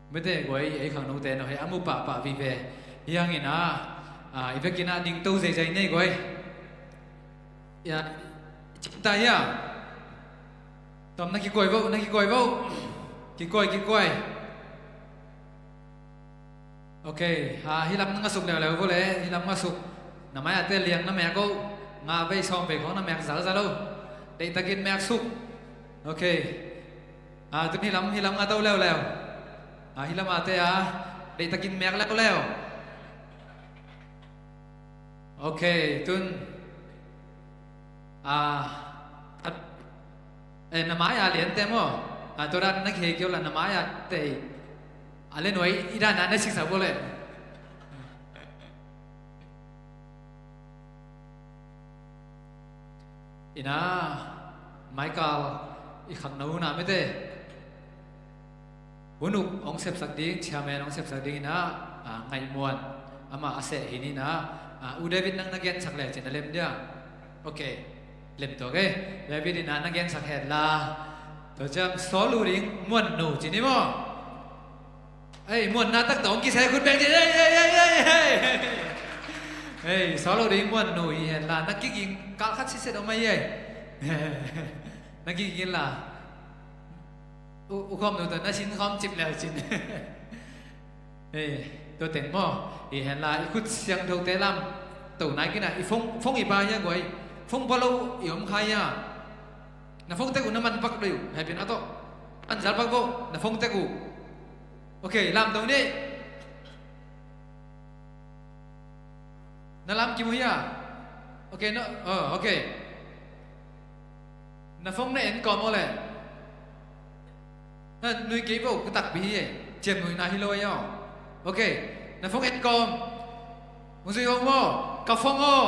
Mete guai, ei khangnote na hoih a mu pahpah vive. Hi hangin a, a, i vekin a dingto zeizai nei guai. Ia, cingta ia. Tom na kikuai vo, na kikuai vo. Kikuai, kikuai. Ok, ah, hih lam nga suk leuleu vo le, hih lam nga suk. Na mai-ate liang na mek o, nga vei sawm vei khawng na mek zalzal o. Deihtakin mek suk. Ok. Ah, tun hih lam, hih lam nga to leuleu. Ah, hih lam-ate ah, deihtakin mek leuleu. Ok, tun. Ah, at, eh, na mai-a liante maw? Ah, tua dan na kihei kei uh la na mai-a tei. A le nuai i dan a na siksa bo le. Ina, Michael, i khangno na mete. Hun uk hong sepsak ding, chairman hong sepsak ding ina, ah, ngaihmuan. Amah a seh hi ni ina, ah, U David nang na gensak le cin a lem dia. Ok. Lem tua kei. David ina na gensak hen la. Tua ciang sawl uh ding muan nu ci ni maw. Ei, muanna tak tawh hong kisai khut beng ci. Ei, ei, ei, ei, ei. Ei, sawl uh ding muan nu hi hen la. Na kiging kal khat siset om mai ei. Na kiging la. U, u khawm nu tawh na sin khawm cip leu cin. Ei, tua teng maw, i hen la, i khut siangthote lam to nai kina, i phone, phone i pa hia guai, phone pa lo i om kha hia. Na phone tek uh na man pak dei uh, hei pin a tawh. An zal pak bo, na phone tek uh. Ok, lam to ni. Na lam kim uh hia? Ok, no, oh, ok. Na phone na en kawm aw le. Na nui kei vo, ka takpi hi e. Ciam nui na hi lo e aw. Ok. Na phone en kawm. Hong zui hong maw. Ka phone aw.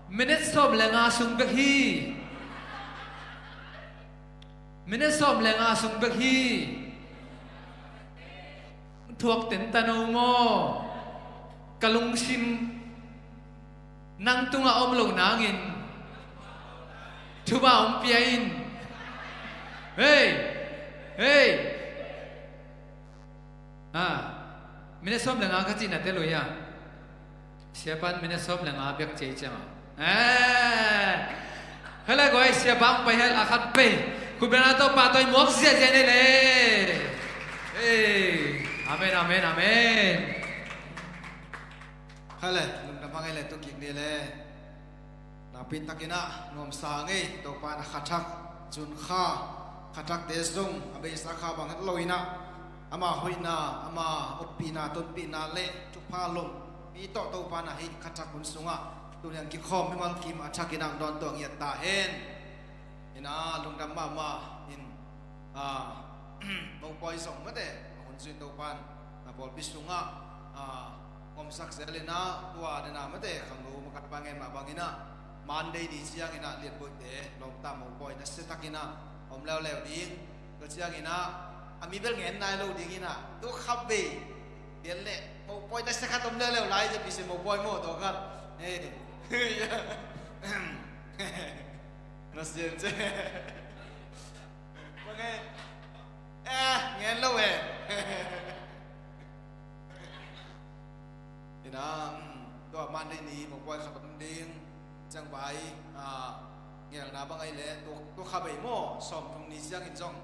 Minute sawm le nga sung bek hi. Minute sawm le nga sung bek hi. Thuak ten ta no maw. Ka lungsim nang tungah om lo nangin thupha hong pia in. Hei! Hei! Ah, minute sawm le nga ka cihna te lui a. Siapan minute sawm le nga bek cei ciang a. Eh! Hele guai, siapa hong pai hel a khat pei. Khut beng a tawh pahtawi muak ziahziah ni le. Ei! Amen, amen, amen. Hele, lungdam hang ei le, tu kik ni le. Nakpi takin ah nuamsa ngei, Topa na khathak, June kha, khathakte zong a beisa kha bang het lo in ah, ama hoihna, ama oppihna, tonpihna le thupha lom mi tawh Topa na hih khathak hun sungah tuniang kikhawm mimal kim a thakin ah dawn tuah ngiat ta hen. In ah lungdam mahmah in, ah, mopawi zong mate a hun zui Topan a pawlpi sungah, ah, omsak zel in ah tua dena mate khangno makat pa ngen mah bangin ah Monday ni ciangin ah lianboite lawmta mopawi nasia takin ah om leuleu ding. Tua ciangin ah a mi bel ngen nai lo dingin ah tu kha bei lian le mopawi nasia khat om leuleu lai, ZBC mopawi maw, tua khat. Hei. Nasia cia. Bang e. Eh, ngen lo e. Ina, um, tua Monday ni mopawi khat om ding. Ciang bai, ah, ngelna bang ai le, tua, tua kha bei maw, sawm thum ni ciangin zong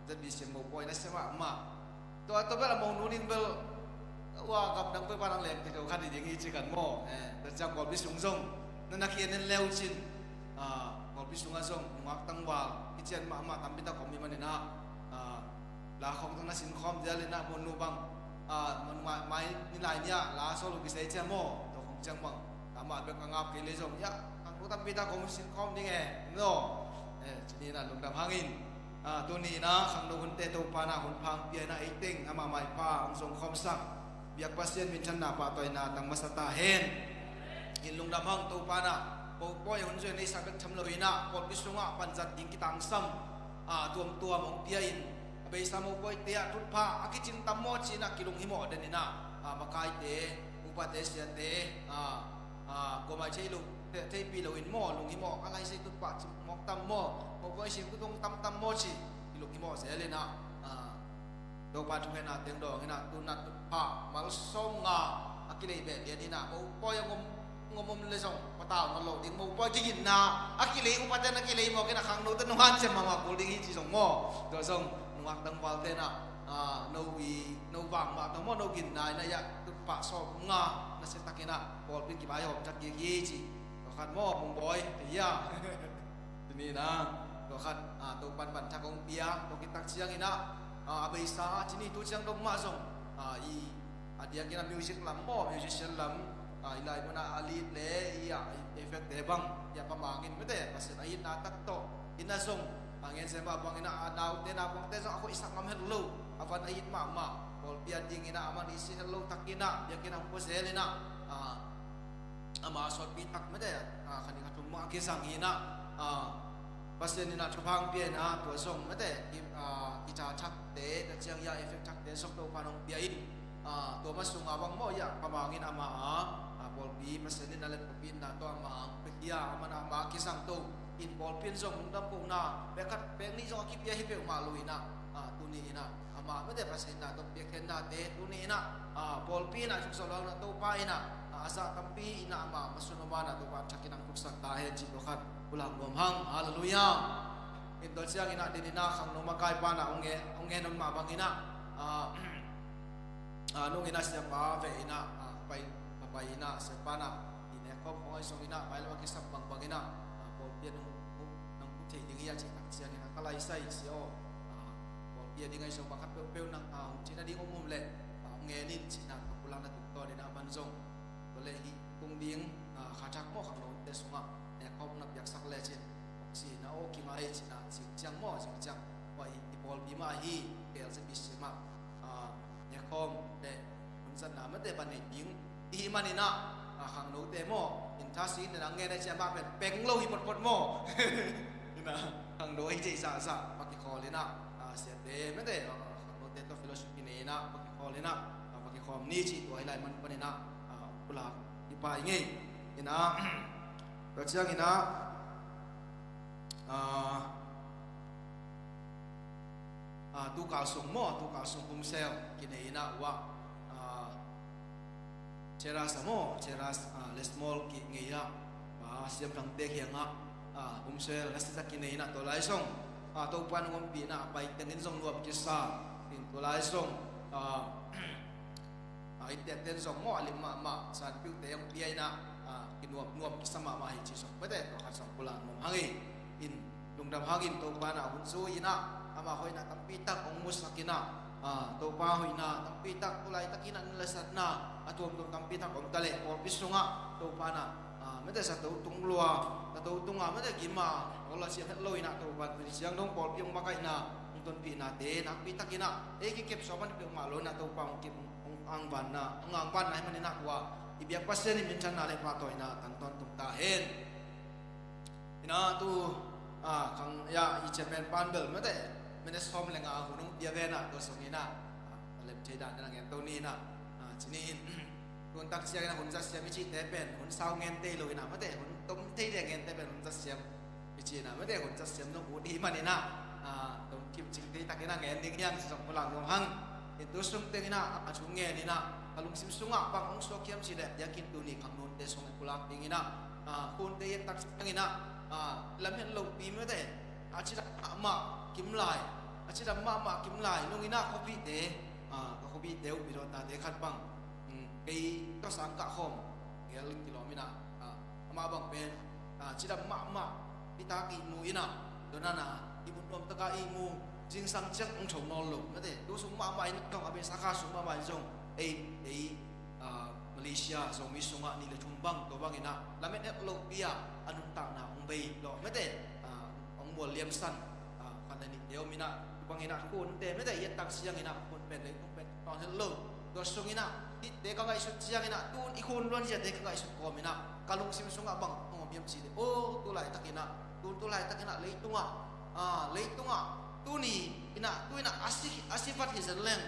ZBC mopawi nasia mahmah. Tua, tua bel a monu ding bel, ua gam dang peuh pan ang lem phi lo kha ding hi ci kan maw. Eh, tua ciang pawlpi sung zong na na ki-en en leu cin. Ah, pawlpi sungah zong nungak tangval kician mahmah tampi tak om hi manin ah, ah, la khawng tang na sinkhawm dial in ah monu bang, ah, monu mai, mai ni lai ni ah la sawl uh kisai cia maw. Tua khawng ciang bang amah bek a ngap kei le zong, ya, khangno tampi tak om sinkhawm ding e, no. Eh, ci ni in ah lungdam hangin. Ah, tuni in ah khangno hunte Topa in ah hun pha hong pia in ah ei teng amah maipha hong zong khawmsak. Biak Pasian minthanna pahtawina tang masa ta hen. In lungdam hang Topa in ah mopawi hun zui in ah ei sa bek tham lo in ah pawlpi sungah panzat ding kitangsam, ah, tuamtuam hong pia in a beisa mopawite ah thupha a kicing tam maw ci in ah kilunghimawh den in ah, ah, makaite, upate, siate, ah, ah, kuamah thei lo, thei, theihpih lo in maw, lunghimawh a laisei tutpah ci mawk tam maw, mopawi sim kutong tamtam maw ci kilunghimawh zel in ah, ah, Topa thukhenna teng dawng in ah, tu in ah tutphah malsawm nga a kilei beh lian in ah, mopawi a ngom, ngom om le zong patau na lo ding, mopawi kigitna a kilei upate na kilei mawk in ah khangnote nungak ciam mahmah kul ding hi ci zong maw. Tua zong nungak tangvalte in ah ah, no i, no vang mah tawh maw, no ginna in ah, ya, tul pah sawmnga nasia takin ah pawlpi in kivaihawm thak kik hi ci. Tua khat maw, Mungbawi, ya. Tuni in ah, tua khat, ah, Topa'n vanthak hong pia, tua khit tak ciangin ah, ah, a beisa, ah, tuni tu ciang dong mah zong, ah, i, a diakin ah music lam maw, musician lam, ah, i lai mun ah a lead le, i, ah, i effect te bang, i, ah, Pa Mang in mate, Pasian a itna tak tawh, in ah zong, ah, ngen zen mah bangin ah, a naute, naupangte zong a hoihsak ngam het lo, a van a it mahmah, pawlpi a dingin ah, a man i si het lo takin ah, biakinn ah hong pua zel in ah, ah, ama sawtpi tak mate, ah, khan i kha thum mah a kizang hi in ah, ah, Pasian in ah thupha hong pia in ah, tua zong mate, i, ah, guitar thakte, tua ciang ya effect thakte zong Topa'n hong pia in, ah, tua mah sungah bang maw ya, Pa Mang in amah a, ah, pawlpi Pasian in a let pawlpi in ah tua amah a hong pia hi a, amah in amah a kizang to in pawlpi in zong lungdam kohna, pek khat, pek nih zong a kipia hi peuhmah lo in ah, ah, tuni in ah, amah mate Pasian in ah tua piakkhiatnate, tuni in ah, ah, pawlpi in ah thuk zawh lo in ah Topa in ah, ah, a zah tampi in ah amah masuan mah in ah Topa thak in ah hong thuksak ta hen cih tua khat pulak nuam hang. Halleluiah. In tua ciangin ah, din in ah khangno makaipa in ah hong ngen, hong ngen hong mah bangin ah, ah, ah, nung in ah siapa veh in ah, ah, pai, pai in ah siapa in ah, i nek khawm khawng ahi zongin ah, mailam a kisam bangbang in ah, ah, pawlpi ah nong, nong, nong mu thei ding hi a cih tak ciangin ah, ka lai sai sia aw, ah, pawlpi a ding ahi zong bang khat peuhpeuh nang, ah, hong cih nading om om leh, ah, hong ngen in cih in ah, ka pulak na tungtawn in ah, a man zong tua leh hih tung ding, ah, kha thak maw, khangnote sungah nek khawm na piaksak lecin si na aw, kingai cih in ah, zing ciang maw, zing ciang, tua i, i pawlpi mah hi, K L Z B C mah, ah, nek khawm le hun zatna mate ban nei ding i hih manin ah, ah, khangnote maw, in tha si in ah ngen a ciang mah pen peng lo hi potpot maw. In ah khangno hi cih zahzah va kikhawl in ah, ah, siate mate, ah, khangnote tawh fellowship kinei in ah va kikhawl in ah, ah, va kikhawm ni cih tua hi lai man panin ah, ah, pulak i pai ngei. In ah, tua ciangin ah, ah, ah, tukal sung maw, tukal sung Home Cell kinei in ah, ua, ah, Cheras ah maw, Cheras, ah, Lesmol kingei ah, ah, siamthangte kiangah, ah, Home Cell na sisak kinei in ah, tua lai zong, ah, Topa'n hong ompih in ah, a pai tengin zong nuam kisa in, tua lai zong, ah, ah, innteekte'n zong maw, a lim mahmah sanpiute hong pia in ah, ah, kinuam nuam kisa mahmah hi cih zong mate, tua khat zong pulak nuam hang hi. In lungdam hangin Topa in ah hun zui in ah, ama hoihna tampi tak hong musak in ah, ah, Topa hoihna tampi tak, tu laitakin ah na lasatna a tuamtuam tampi tak om ta leh pawlpi sungah Topa in ah, ah, mate zato tung lua, zato tungah mate gim a, aw la siam het lo in ah Topa in tuni ciang dong pawlpi hong makaihna, hong tonpihnate nakpi takin ah ei kikep sawm a ni peuhmah lo in ah Topa hong kep, hong angvanna, hong angvanna ahih manin ah tua i biak Pasian in minthanna le pahtawina tang tawntung ta hen. In ah tu, ah, khang, ya, i chairman pa'n bel mate, minute sawm le nga hun hong pia ve in ah, tua sungin ah, ah, a lem thei dan in ah ngen to ni in ah, ah, ci ni in. Tun tak ciangin ah hun zat siam i cihte pen hun sau ngen thei lo in ah mate, hun tom thei le ngen te pen hun zat siam i ci in ah mate, hun zat siam zong ut i hih manin ah, ah, tom kim cing thei takin ah ngen ding hi hang ci zong pulak nuam hang. In tu sung teng in ah, a thu ngen in ah, ka lungsim sungah bang hong suak hiam cih leh, biakinn tuni khangnote sung in pulak ding in ah, ah, khunte i et tak ciangin ah, ah, lam het lopi mate, a cidam mahmah kim lai, a cidam mahmah kim lai, nung in ah khuapihte, ah, ka khuapihte uh, Pi Dawt tate khat bang, um, kei tawh sang kah khawm, gel kilawm in ah, ah, amah bang pen, ah, cidam mahmah, i tak ihmu in ah, tua na na, ihmut nuam tak a ihmu, zingsang ciang hong tho nawn lo mate, tu sung mahmah in zong, a beisa kha sung mahmah in zong, ei, ei, ah, Malaysia Zomi sungah nih le thum bang, tua bangin ah lamet het lopi ah a nuntakna hong bei lawh mate, ah, hong mual liamsan, ah, khat le nihte om in ah, tu bangin ah khunte mate i et tak ciangin ah khun pen leitung pen tawn het lo. Tua sungin ah hihte ka ngaihsut ciangin ah tun i khun luanziate ka ngaihsut kawmin ah ka lungsim sungah bang hong om hiam cih leh, aw, tu laitakin ah, tun tu laitakin ah leitungah, ah, leitungah tuni in ah, tu in ah a si, a si vat hi zen leng,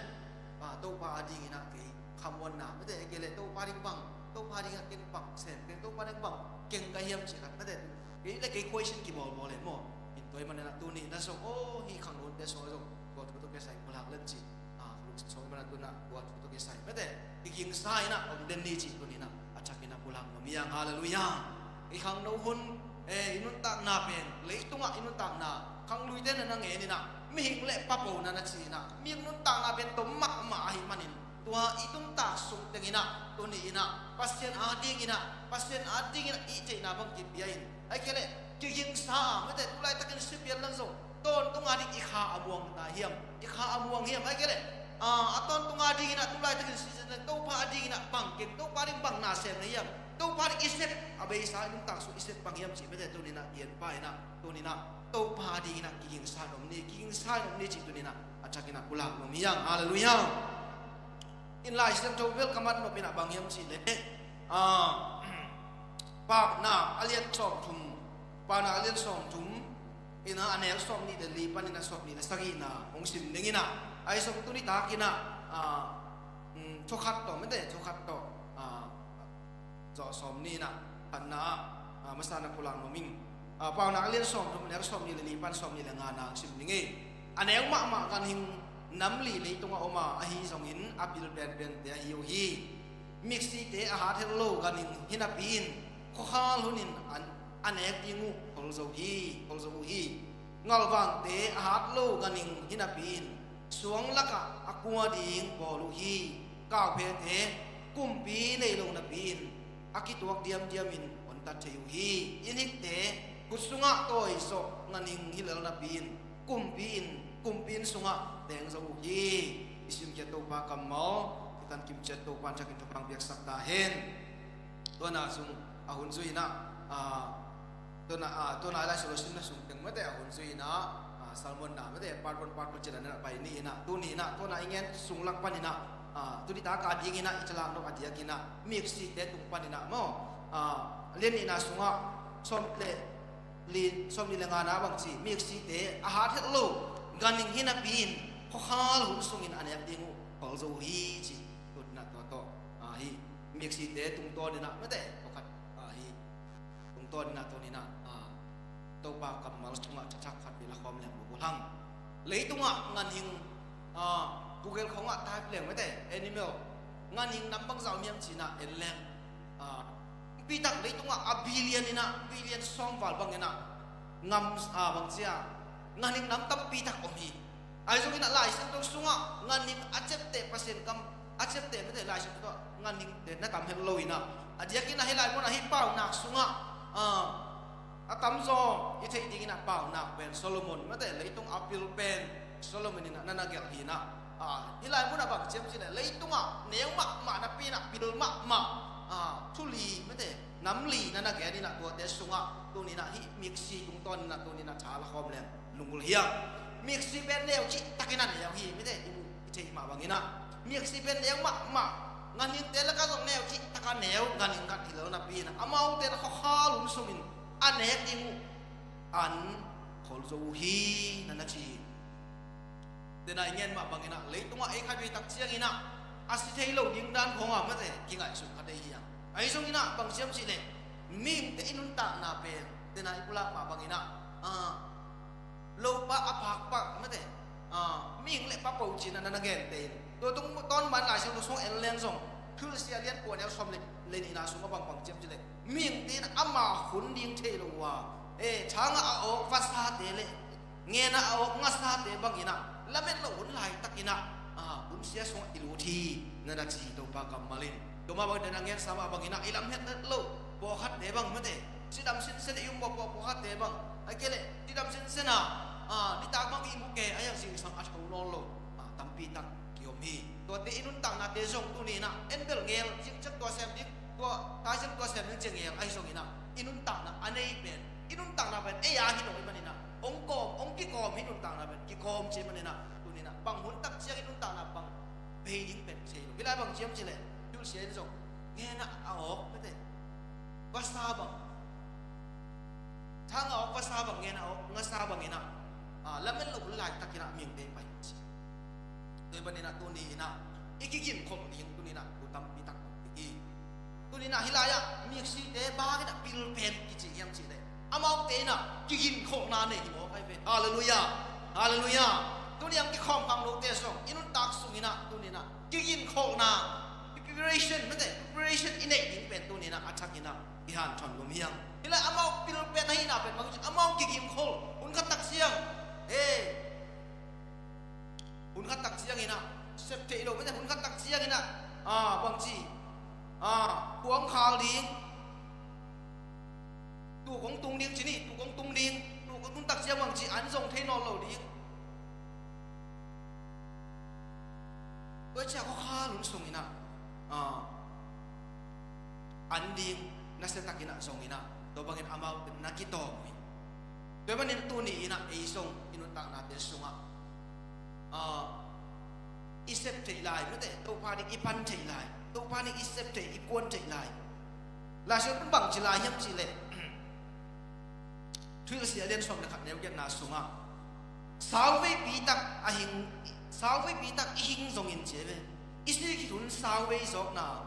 ah, Topa a dingin ah kei khamuanna mate, kei le Topa ding bang, Topa ding ah ken bang sem, ken Topa ding bang keng ka hiam cih khat mate. Kei le kei question kibawlbawl leh maw. In tua ahih manin ah tuni in ah zong, aw, hih khangnote sungah zong tua thu tawh kisai pulak leng cih, ah, ka lungsim sungah ahih manin ah tu in ah tua thu tawh kisai mate, kigingsa in ah om den ni cih tuni in ah a thak in ah pulak nuam hi hang. Halleluiah. I khangno hun, eh, i nuntakna pen, leitungah i nuntakna khangluite na na ngen in ah, Mihing le papo na na ci-in ah, mihing nuntakna pen tom mahmah ahih manin, tua i nuntak sung teng in ah, tuni in ah Pasian ading in ah, Pasian ading in ah i theihna bang kipia in, ahih kei leh kigingsa a, mate, tu laitakin sipial nan zong tawntung ading i kha a muang ta hiam, i kha a muang hiam, ahih kei leh a, a tawntung ading in ah tu laitakin sipial nan Topa ading in ah bang gen, Topa ading bang na sem na hiam, Topa ading i sep a beisa i nuntak sung i sep bang hiam cih, mate, tuni in ah i en pah in ah, tuni in ah Topa ading in ah kigingsa in om ni, kigingsa in om ni cih tuni in ah a thak in ah pulak nuam hi hang. Halleluiah. In Lai Siangtho bel ka mat nop in ah bang hiam cih leh, a, Paunak a lian sawmthum, Paunak a lian sawmthum in ah a neu sawmnih le li panin ah sawmnih le sagihna hong sim ning in ah, ahi zong tuni tak in ah, a, um, thukhat tawh, mate, thukhat tawh, a, zawh sawm ni in ah, khatna ah, a, masa na pulak nuam ing. A, Paunak a lian sawmthum, a neu sawmnih le li pan sawmnih le ngana hong sim ning ei. A neu mahmah ganhing nam li leitungah om a, ahi zongin a pil penpente ahi uh hi. Miksite a hat het lo ganhing hi napi in, khuakhal hun in an, a nek ding uh khol zo hi, khol zo uh hi. Ngalvangte a hat lo ganhing hi napi in, suang lakah a kua ding bawl uh hi. Kauphete kumpi nei lo napi in, a kituak diamdiam in hontat thei uh hi. Inhikte khut sungah tawi zawh ganhing hi lel napi in, kumpi in, kumpi inn sungah teng zo uh hi. I simkhiat Topa kammal, i tan kimciat Topa in thakin thupha hong piaksak ta hen. Tua na sung a hun zui in ah, a, tua na, a, tua na i Lai Siangtho simna sung teng, mate, a hun zui in ah, a, sermon na, mate, part one, part two ci-in ah na pai ni in ah, tuni in ah, tua na i ngen sung lak panin ah, a, tuni tak a ding in ah i thalak nop a diak in ah, miksite tung panin ah maw, a, lian nihna sungah sawm le li, sawmnih le ngana bang ci, miksite a hat het lo ganhing hi napi in, khuakhal hun sungin a nek ding uh khol zo uh hi ci. Tuni in ah tua tawh, a, hi, miksite tungtawn in ah, mate, tua khat, a, hi, tungtawn in ah tuni in ah, a, Topa kammal sungah thakthak khat vei la khawm leng uh hang. Leitungah ganhing, a, Google khawngah type leng, mate, animal, ganhing nam bangzah om hiam ci-in ah en leng, a, tampi tak leitungah a billion in ah, billion sawmval bang in ah, ngam, a, bang ci a, ganhing nam tampi tak om hi. Ahi zongin ah Lai Siangtho sungah ganhing a ciapteh, Pasian kam a ciapteh, mate, Lai Siangtho tawh ganhingte na tam het lo in ah, a diakin ah hih lai mun ah hih Paunak sungah, a, a tamzaw i theih dingin ah Paunak pen Solomon, mate, leitung a pil pen Solomon in ah na na gelh hi in ah, a, hih lai mun ah bang ci hiam cih leh leitungah neu mahmah napi in ah pil mahmah, a, thu li, mate, nam li na na gen in ah, tuate sungah tuni in ah hih miksi tungtawn in ah tuni in ah tha la khawm leng lunggulh hi hang. Miksi pen neu cihtakin a neu hi, mite, i muh i theih mah bangin ah, miksi pen neu mahmah, ganhingte lakah zong neu cihtak a neu ganhing khat hi lo napi in ah, amaute in ah khuakhal hun sungin a nek ding uh an khol zo uh hi, na na ci hi. Tena i ngen mah bangin ah, leitungah ei khat vei tak ciangin ah a si thei lo ding dan khawng ah, mate, kingaihsun kha thei hi hang. Ahi zongin ah bang ci hiam cih leh, mihingte i nuntakna pen, tena i pulak mah bangin ah, a, lopa a pakpak, mate, a, mihing le papo ci-in ah na na gente in, tua tung tawn man Lai Siangtho sung en leng zong, Thulsia lian kua, neu sawm le, le nihna sungah bang, bang ci hiam cih leh, mihingte in ah ama hun ding thei lo uh a, e, thangah a awk vasate le ngenah a awk ngasate bangin ah lamet loh hun laitakin ah, a, hun sia sungah i lut hi, na na ci hi Topa kammal in. Tua mah bangin ah, na ngensa mah bangin ah i lamet loh pawlkhatte bang, mate, cidam sinsen i um mawh pawh pawlkhatte bang, ahih kei leh cidam sinsen a, a, nitak bang i mu kei a, a zingsang a tho nawn lo, a, tampi tak kiom hi. Tuate i nuntaknate zong tuni in ah, en bel ngel, zing ciang tua sem ding, tua, tai ciang tua sem ding ci-a ngel ahi zongin ah, i nuntakna a nei pen, i nuntakna pen ei a hi lo ahih manin ah, hong kawm, hong kikawm hi, nuntakna pen kikawm ci ahih manin ah, tuni in ah bang hun tak ciang i nuntakna bang bei ding pen thei lo. Hih lai bang ci hiam cih leh, Thulsia in zong, ngenah a awk, mate, vasa bang, thangah a awk vasa bang, ngenah a awk ngasa bangin ah, a, lamet loh hun laitakin ah mihingte pai hi ci. Tua ahih manin ah tuni in ah i kigimkholh ding tuni in ah thu tampi tak om ding hi. Tuni in ah hih lai-ah miksite bang in ah pil pen kici hiam cih leh, amaute in ah kigimkholhna nei hi mawk ahi ve. Halleluiah. Halleluiah. Tuni a kikhawm khang lote zong i nuntak sungin ah tuni in ah kigimkholhna, preparation, mate, preparation i neih ding pen tuni in ah a thakin ah i hanthawn nuam hi hang. Hih lai amau pil pen ahihna pen bang ci, amau kigimkholh, hun khat tak ciang, e, sep theih lo, mate, hun khat tak ciangin ah, ah, bangci, ah, khuang khal ding, tu kong tung ding ci ni, tu kong tung ding, tu kong tung tak ciang bangci an zong thei nawn lo ding. Tua ciang khuakhal hun sungin ah, ah, an ding nasia takin ah zongin ah, tua bangin amaute na kitawm uh hi. Tua manin tuni in ah ei zong i nuntaknate sungah, ah, i sep theih lai, mate, Topa ding i pan theih lai, Topa ding i sep theih, i kuan theih lai. Lai Siangtho bangci lai hiam cih leh, Thuhilhsia lian sawm le khat neu giatna sungah, sauveipi tak a hing, sauveipi tak i hing zongin ci ve, i sih khit hun sauvei zawkna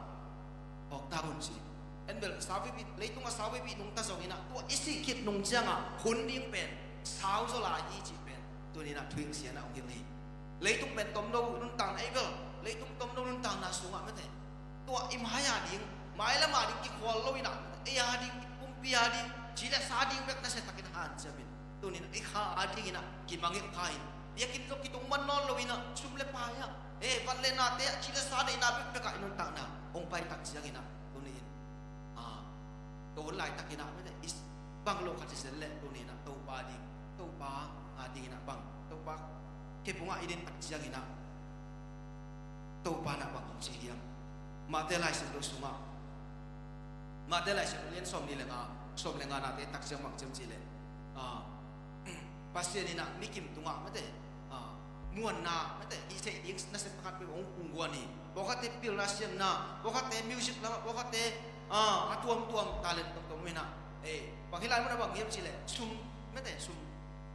hawk ta un ci. En bel sauveipi, leitungah sauveipi nungta zongin ah, tua i sih khit nung ciangah hun ding pen sau zaw lai hi cih pen tuni in ah Thuhilhsia na hong hilh hi. Leitung pen tomno, nuntakna ei bel, leitung tomno nuntakna sungah, mate, tua i mai-a ding, mailam a ding kikhual lo in ah, ei a ding, i pumpi a ding, ci le sa ding bek nasia takin hanciam in, tuni in ah i kha a dingin ah kimangngilh kha in, biakinn zong kitung man nawn lo in ah, sum le pai ah, eh, van le nate ah, ci le sa neihna bekbek ah i nuntakna hong pai tak ciangin ah, tuni in, ah, tua hun laitakin ah, mate, i bang lo khat hi zel leh tuni in ah Topa ding, Topa a dingin ah bang, Topa khe pungah i din tak ciangin ah Topa in ah bang hong ci hiam? Mate Lai Siangtho sungah, Mate Lai Siangtho lian sawmnih le nga, sawm le nga nate tak ciang bang ci hiam cih leh, ah, Pasian in ah mikim tungah, mate, ah, muanna, mate, hih theih ding nasia pakhat peuh hong guan hi. Pawlkhatte pilna siamna, pawlkhatte music lamah, pawlkhatte, ah, a tuamtuam talent tuamtuam in ah, eh, bang hih lai munah bang hiam cih leh sum, mate, sum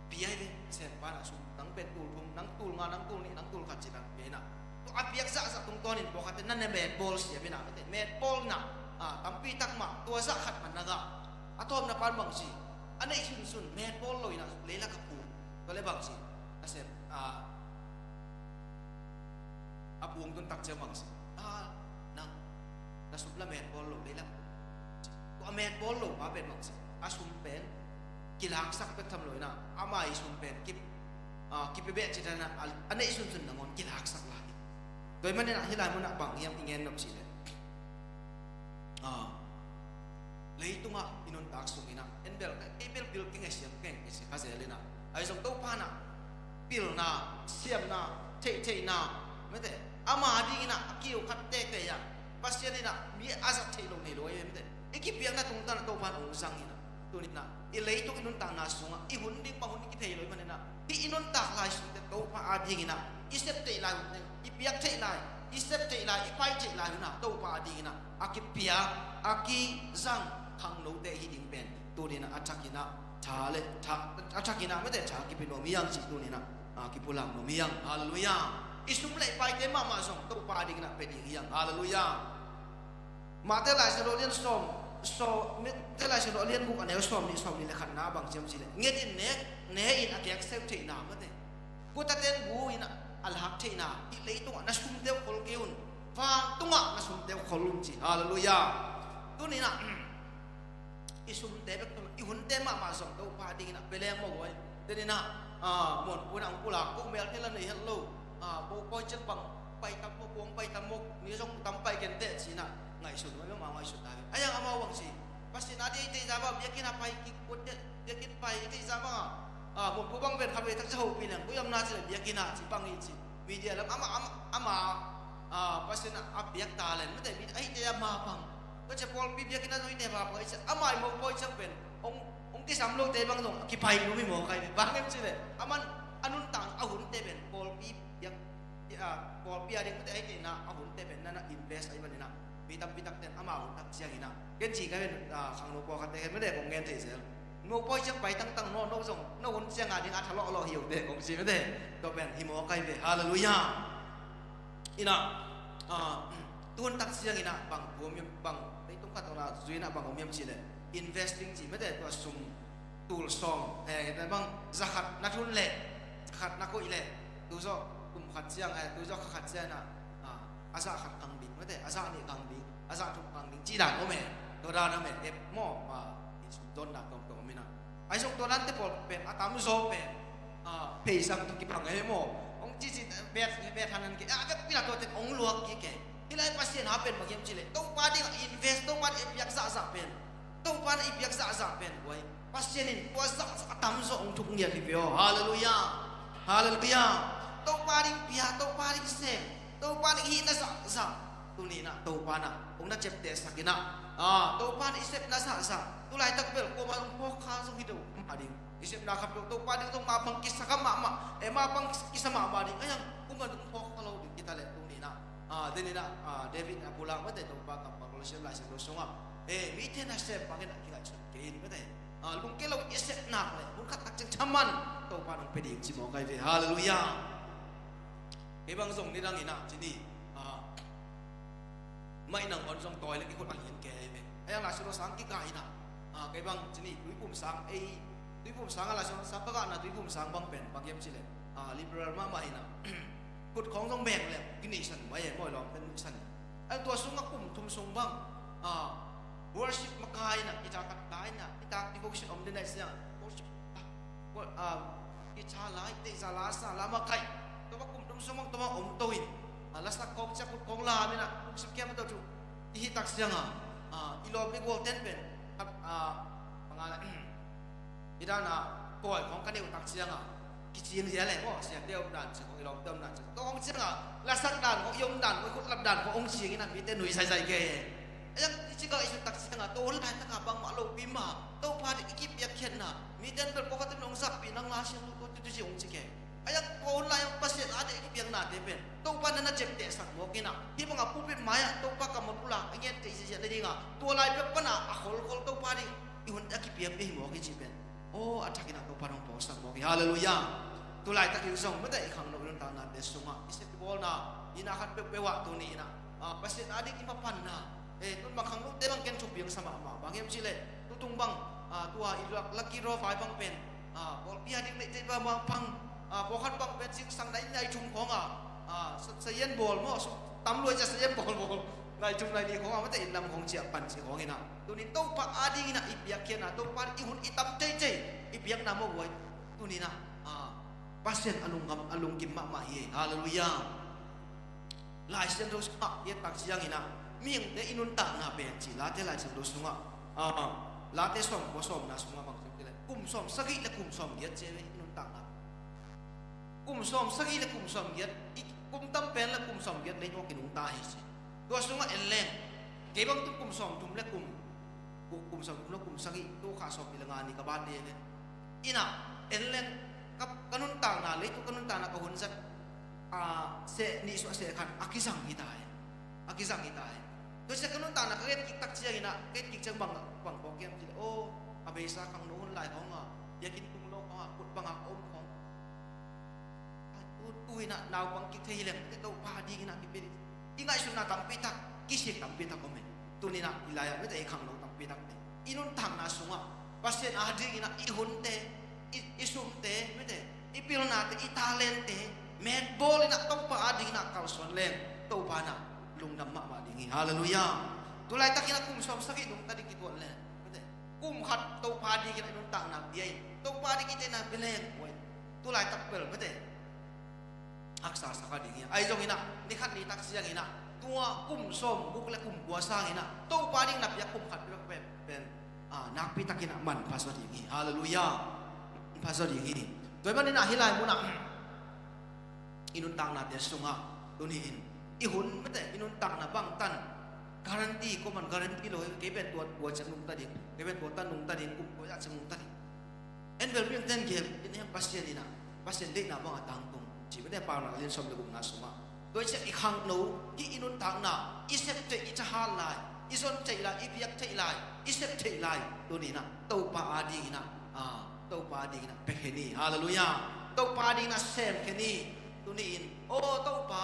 pia hi ve. Pasian pan ah sum, nang pen tul thum, nang tul nga, nang tul nih, nang tul khat ci-in ah pia in ah, tua a piak zahzah tungtawnin pawlkhatte na ne metbawl siam in ah, mate, metbawl in ah, ah, tampi tak mah, tua zah khat mah na ngah. A tawpna pan bang ci, a neih sunsun metbawl lo in ah leilak ah pung. Tua leh bang ci, a sem, ah, a pung tun tak ciang bang ci, ah, nang, na sum la metbawl lo, leilak ah pung. Tua a metbawl lo pa pen bang ci, a sum pen kilaksak bek tham lo in ah, ama i sum pen kip, ah, kipia beh ci dan ah, a, a neih sunsun nangawn kilaksak lai hi. Tua ahih manin ah hih lai munah bang hiam i gen nop cih leh, ah, leitungah i nuntak sungin ah, en bel, kei bel bil kingesiam keng kisi kha zel in ah, ahi zong Topa in ah pilna, siamna, theihtheihna, mate, ama dingin ah a kiu khat teitei ah, Pasian in ah mi a zat theih lo nei lo ahi, mate, i kipiakna tungtawn ah Topa in hong zang in ah, tuni in ah i leitung i nuntakna sungah i hun ding bang hun i kithei lo ahih manin ah, hih i nuntak lai sungte Topa a dingin ah i sep theih lai hun teng, i piak theih lai, i sep theih lai, i pai theih lai hun ah Topa a dingin ah a kipia, a kizang khangnote hi ding pen tuni in ah a thakin ah tha le, tha, a thakin ah, mate, tha kipia nuam hi hang cih tuni in ah, ah, kipulak nuam hi hang. Halleluiah. I sum le i paite mahmah zong Topa a dingin ah pia ding hi hang. Halleluiah. Mate Lai Siangtho lian sawm, sawm, Mate Lai Siangtho lian guk a neu sawmnih, sawmnih le khatna bang ci hiam cih leh, nget in ne, ne in a kekseu theihna, mate, kutaten bu in a lak theihna, hih leitungah na sumte uh khol kei un, vantungah na sumte uh khol un ci. Halleluiah. Tuni in ah i sumte bek tawh, i hunte mahmah zong Topa dingin ah pia leng maw guai. Tuni in ah, ah, Muanpu in ah hong pulak, ko mel thei la nei het lo. Ah, ko pawi ciang bang pai tam maw, kong pai tam maw, mi zong tam pai kei inteh ci-in ah ngaihsun, maw, amau ngaihsutna hi. A yang amau bang ci, Pasian a ding i theih zah bang biakinn ah pai kik, biakinn pai i theih zah bang ah, ah, Muanpu bang pen khatvei tak ciang hopih leng, ko i omna ci leh biakinn ah ci bang hi ci. Media lam ama, ama, ama, ah, Pasian a, a piak talent, mate, mi a hihte a mapang. Tua ciang pawlpi biakinn a zong hihte a mapang, hih ciang ama i mopawi ciang pen hong, hong kisam lote bang zong a kipai nuam hi mawk hi ve. Bang hiam cih leh aman a nuntak a hunte pen pawlpi biak, ah, pawlpi a ding, mate, a hihte in ah a hunte pen na, na invest ahih manin ah, mi tampi takte in ama hun tak ciangin ah, ken ci ka hi ven, ah, khangno pawlkhatte hen, mate, kong gen thei zel. No pawi ciang pai tangtang, no, no zong, no hun ciang a ding a tha lawhlawh hi uh teh kong ci, mate. Tua pen hi mawk hi ve. Halleluiah. In ah, ah, tu hun tak ciangin ah bang om hiam, bang leitung khat tawh na zui in ah bang om hiam cih leh, investing ci, mate, tua sum, tul sawm, eh, bang za khat na thun leh, za khat na koih leh, tu zawh kum khat ciang, eh, tu zawh kha khat ciang in ah, ah, a zah khat kang ding, mate, a zah nih kang ding, a zah thum kang ding cih dan om e. Tua dan om e, ep maw, ah, i sum dawnna tuamtuam om in ah. Ahi zong tua dante pawl pen a tamzaw pen, ah, pheisam tawh kibang e maw. Hong cici, Bet, bet hanan ke, a, bet pila tua tek ong luak ki ke. Hilai Pasian ha pen bang hiam cih leh Topa ding a invest, Topa ding a i piak zahzah pen, Topa na i piak zahzah pen, uai, Pasian in tua zahzah a tamzaw ong thuk ngiat hi ve aw. Halleluiah. Halleluiah. Topa ding pia, Topa ding sem, Topa ding hihna zahzah, tuni na Topa na ong na ciaptehsak in a, a, Topa na i sepna zahzah, tu laitak bel kuamah ong phawk kha zong hi lo, mah ding. I sepna kham peuh Topa ding zong mah bang kisa kha mahmah, eh, mah bang kisa mahmah ding. Ayang, kuamah zong phawk kha lo ding hi ta leh tuni na, a, den in a, a, David in a pulak mate, Topa kammal lo, Laisiangtho sungah, eh, mite nasem bangin a kingaihsun kei in mate. A, lungkia lo i sep nak leh hun khat tak ciang thaman Topa nong pia ding ci mawk hi ve. Halleluiah. Kei bang zong nidang in a, ci ni, a, mah in nang on zong tawi leh i khut a hin ke hi ve. Ayang Laisiangtho sang kikah in a, a, kei bang ci ni, Tuiphum sang, ei, Tuiphum sang a, Laisiangtho sang ka gahna Tuiphum sang bang pen bang hiam cih leh, a, liberal mahmah in a, khut khawng zong beng leh kinuihsan mai e, mawi lawmte nuihsan e. Ayang tua sungah kum thum sung bang, a, worship makai in a, i tak khat kai in a, i tak devotion om den a, i siang worship, a, guitar la, i teisa la, sa la, makai. Tua bang kum thum sung bang tua bang om to in, a, lasak khawng, ciak khut khawng lam in a, kum sim kiam to thu i hih tak ciang a, a, i lawm i gual ten pen, a, a, bang a leh, i dan a, kawi khawng ka neu tak ciang a, kicing zia leh maw, siate om dan ciang khawng, i lawmte om dan ciang, tua khawng ciang a, lasak dan khawng, i om dan khawng, i khut lap dan khawng ong cing in a, mite nui zaizai ke. Ayang, i ci gah i sut tak ciang a, tua hun laitak a bangmah lopi mah, Topa ding i kipiakkhiatna, mite in bel pawlkhat in ong zakpih nang la siang lo, tua tutu ci ong ci ke. Ayang, tua hun lai-ah Pasian a ding i kipiaknate pen Topa na na ciaptehsak mawk in a, hih bang a pulpit mai-ah Topa kammal pulak a ngen thei ziahziah na ding a, tua lai pek pan a, a kholkhol Topa ding i hun a kipiak hi mawk hi cih pen, aw, a thak in a Topa nong pawlsak mawk hi. Halleluiah. Tu laitak in zong mate, i khangno i nuntaknate sungah i sep i bawlna, i na khat peuhpeuh ah tuni in a, a, Pasian a ding i mapanna, eh, tun bang khangnote bang ken thupiang sa mahmah, bang hiam cih leh tutung bang, a, tua i lak, lucky draw vai bang pen, a, pawlpi a ding neih thei bang, bang pang, a, pawlkhat bang pen zingsang nai, nai thum khawng a, a, sa, sazian bawl maw, sum tam lua zia sazian bawl bawl, nai thum nai li khawng a mate, inn lam khawng ciah pan ci khawng in a, tuni in Topa a ding in a i piakkhiatna, Topa i hun i tam teitei i piakna maw, uai, tuni in a, a, Pasian a lungkim, a lungkim mahmah hi. Halleluiah. Laisiangtho sungah i et tak ciang in a, mihingte i nuntakna pen ci, Late Laisiangtho sungah, a, Late sawmkua sawmna sungah bang ci leh, kum sawmsagih leh kum sawmgiat ci ve i nuntakna. Kum sawmsagih leh kum sawmgiat, i kum tam pen leh kum sawmgiat lei tawh kinungta hi ci. Tua sungah en leng, kei bang tun kum sawmthum leh kum, kum, kum sawmthum leh kum sagih, tua kha sawmnih leh nga ni ka birthday ve. In a, en leng, ka, ka nuntakna, leitung ka nuntakna ka hun zat, a, seh nih suah seh khat a kizang hi ta hi. A kizang hi ta hi. Tua ciang ka nuntakna ka gen kik tak ciang in a, ka gen kik ciang bang, bang phawk hiam cih leh, aw, a beisa khangno hun lai khawng a, biakinn tung lo khawng a, kut bang a om khawng. Tu, tu in a naupang kik thei hi leng, Topa a ding in a kipia ding. I ngaihsutna tampi tak, kisik tampi tak om hi. Tuni in a, i lai-ah mite i khangno tampi tak te, i nuntakna sungah Pasian a ding in a i hunte, i, i sumte, mite, i pilnate, i talentte metbawl in a Topa a ding in a kalsuan leng, Topa in a lungdam mahmah ding hi. Halleluiah. Tu laitak in a kum sawmsagih nungta ding kituat leng, mite, kum khat Topa ding in a i nuntakna pia in, Topa ding i teena pia leng, uai, tu laitak bel mite, haksa sak a ding hi. Ahi zongin a, ni khat ni tak ciangin a, tua kum sawmguk leh kum kua sangin a, Topa ding na piak kum khat peuhpeuh pen, a, nakpi takin a manpha zaw ding hi. Halleluiah. Manpha zaw ding hi. Tua ahih manin a, hih lai munah i nuntaknate sungah tuni-in i hun, mite, i nuntakna bangtan guarantee, kuaman guarantee lo hi. Kei pen tua, tua ciang nungta ding, kei pen tua tan nungta ding, kum kua ciang nungta ding. En bel mihingte in gel in, en Pasian in a, Pasian deihna bang a tangtung cih, mite, Paunak a lian sawm leh gukna sungah. Tua ciang i khangno, hih i nuntakna, i sep theih, i thahat lai, i zon theih lai, i piak theih lai, i sep theih lai, tuni in a Topa a ding in a, a, Topa a ding in a pia khin hi. Halleluiah. Topa a ding in a sem khin hi. Tuni-in, aw Topa,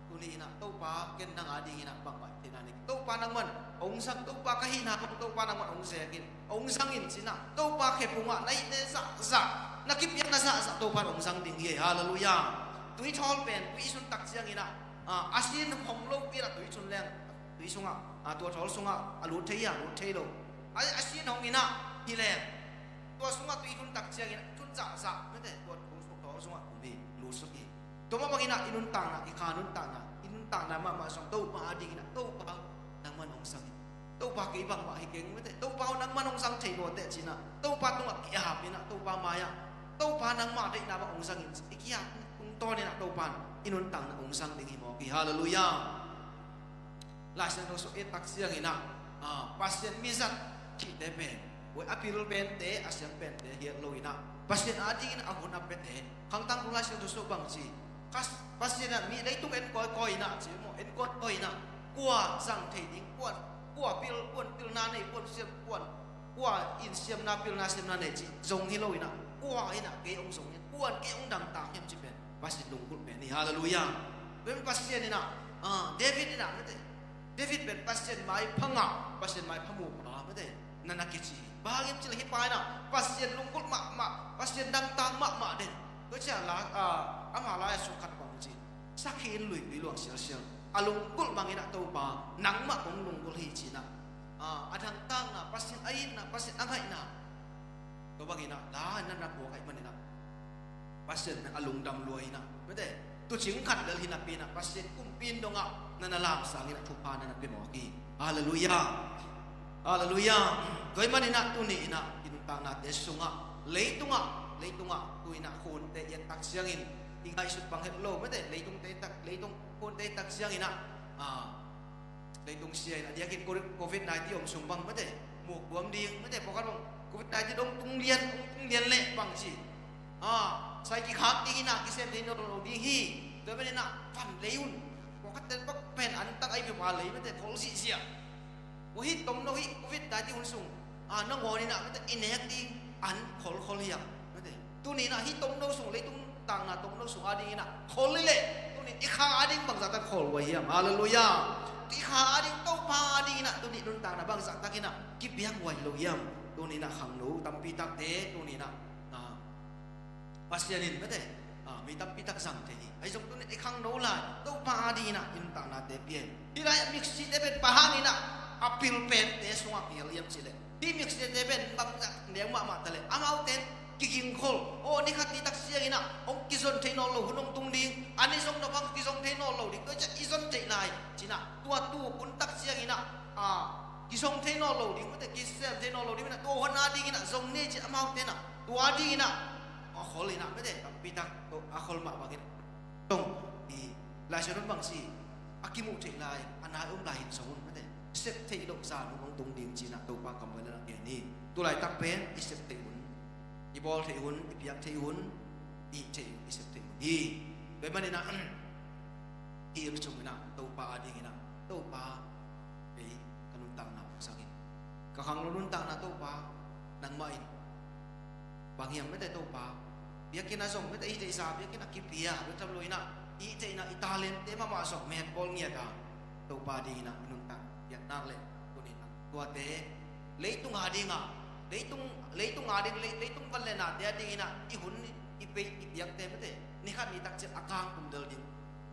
tuni in a Topa, ken nang a ding in a bangmah theihna nei, Topa nangman hong zang, Topa ka hihna khawng Topa nangman hong zek in, hong zang in ci-in a, Topa khephung ah na hihte zahzah, na kipiakna zahzah Topa in hong zang ding hi. Halleluiah. Tui thawl pen, tui i sun tak ciangin a, a, a sin hong lopi in a tui sun leng, tui sungah, a, tua thawl sungah a lut thei hia, lut thei lo. A, a sin hong in a hi leng, tua sungah tui i sun tak ciangin a, sun zahzah, mite, tua thawl sungah lut hi, lut suk hi. Tua mah bangin ah i nuntakna, i kha nuntakna, i nuntakna mahmah zong Topa adingin ah, Topa nangman hong zang in. Topa kei bangmah hi keng mate, Topa aw nangman hong zang thei lo teh ci-in ah, Topa tungah ki-ap in ah, Topa mai-ah, Topa nangmah deihna bang hong zang in, i ki-ap tungtawn in ah Topa in i nuntakna hong zang ding hi mawk hi. Halleluiah. Lai Siangtho sung i et tak ciangin ah, ah, Pasian mizat cihte pen, a pil pente, a siam pente hi lo in ah, Pasian adingin a hun a piate, Khang Tangthu Lai Siangtho sung bang ci, Pasian in ah mi leitung en kawikawi in ah, ci maw, en kawikawi in ah, kua zang thei ding, kua, kua pil, kua pilna nei, kua siam, kua, kua in siamna, pilna siamna nei cih zong hi lo in ah, kua in ah kei hong zong hiam, kua in kei hong damtak hiam cih pen Pasian lunggulh pen hi. Halleluiah. Tua pen Pasian in ah, ah, David in ah mate, David pen Pasian maipha ngah, Pasian maipha mupa mate, na na kici hi. Bang hang hiam cih leh hih pa in ah Pasian lunggulh mahmah, Pasian damtak mahmah den. Tua ciang la, ah, ama lai-ah sung khat bang ci, sakhi in luipui luang sialsial, a lunggulh bangin ah Topa nangmah kong lunggulh hi ci-in ah, ah, a damtakna, Pasian a itna, Pasian a ngaihna, tua bangin ah la na na phuak ahih manin ah Pasian in a lungdam lua in ah mate, tuucing khat lel hi napi in ah Pasian kumpi in dongah na na lamsang in ah thupha na na pia mawk hi. Halleluiah. Halleluiah. Tua ahih manin ah tuni in ah i nuntaknate sungah, leitungah, leitungah tu in ah khunte i et tak ciangin, i ngaihsut bang het lo mate, leitungte i et tak, leitung khunte i et tak ciangin ah, ah, leitung sia in a diakin Covid nineteen om sung bang mate, muk buam ding mate, pawlkhat bang Covid nineteen hong tung lian, hong tung lian leh bang ci, ah, sai kikhak ding in ah kisem thei nawn lo ding hi. Tua pen in ah van lei un, pawlkhat ten bak pen an tak ai pi pa lei mate, khol sihsiah. Hih tomno hih Covid nineteen hun sung, ah, nangawn in ah mate, i nek ding an kholkhol hiam mate. Tuni in ah hih tomno sung, leitung takna tomno sung adingin ah khol hi leh, tuni in i kha ading bangzah tak khol huai hiam? Halleluiah. I kha ading, Topa adingin ah tuni nuntakna bangzah takin ah kipiak huai lo hiam? Tuni in ah khangno tampi takte tuni in ah, ah, Pasian in mate, ah, mi tampi tak zang thei hi. Ahi zong tuni in i khangno lai, Topa adingin ah i nuntaknate pia in. Hih lai-ah miksite pen bang hangin ah a pil pente sungah kihel hiam cih leh, hih miksite pen bangzah neu mahmah ta leh, amaute in kigingkhol. Aw, ni khat ni tak ciangin ah hong kizon thei nawn lo hun hong tung ding, a ni zong na bang kizong thei nawn lo ding, tua ciang i zon theih lai ci-in ah, tua tu hun tak ciangin ah, ah, kizong thei nawn lo ding mate, kisem thei nawn lo ding mate, tua hun adingin ah zong ni ci-in amaute in ah tua adingin ah a khol in ah mate, tampi tak a khol mah bangin ah zong, i Lai Siangtho bang ci, a kimuh theih lai, a nai om lai in zong un mate, sep theih loh zan hun hong tung ding ci-in ah Topa kammal in ah gen hi. Tu laitak pen i sep theih hun, i bawl theih hun, i piak theih hun, i theih hun, i sep theih hun hi. Tua ahih manin ah, hih inn sungin ah Topa adingin ah, Topa, kei ka nuntakna hong zang in. Ka khangno nuntakna Topa, nangmah in bang hiam mate Topa, biakinn ah zong mate, i theihsa biakinn ah kipia, bek tham lo in ah, i theihna, i talente mahmah zong met bawl ngiat a, Topa adingin ah i nuntak piak nak leh, tuni in ah tuate, leitung ading ah, leitung, leitung ading, lei-, leitung van le nate adingin ah i hun, i pei, i piakte mate, ni khat ni tak ciang a kang tum del ding.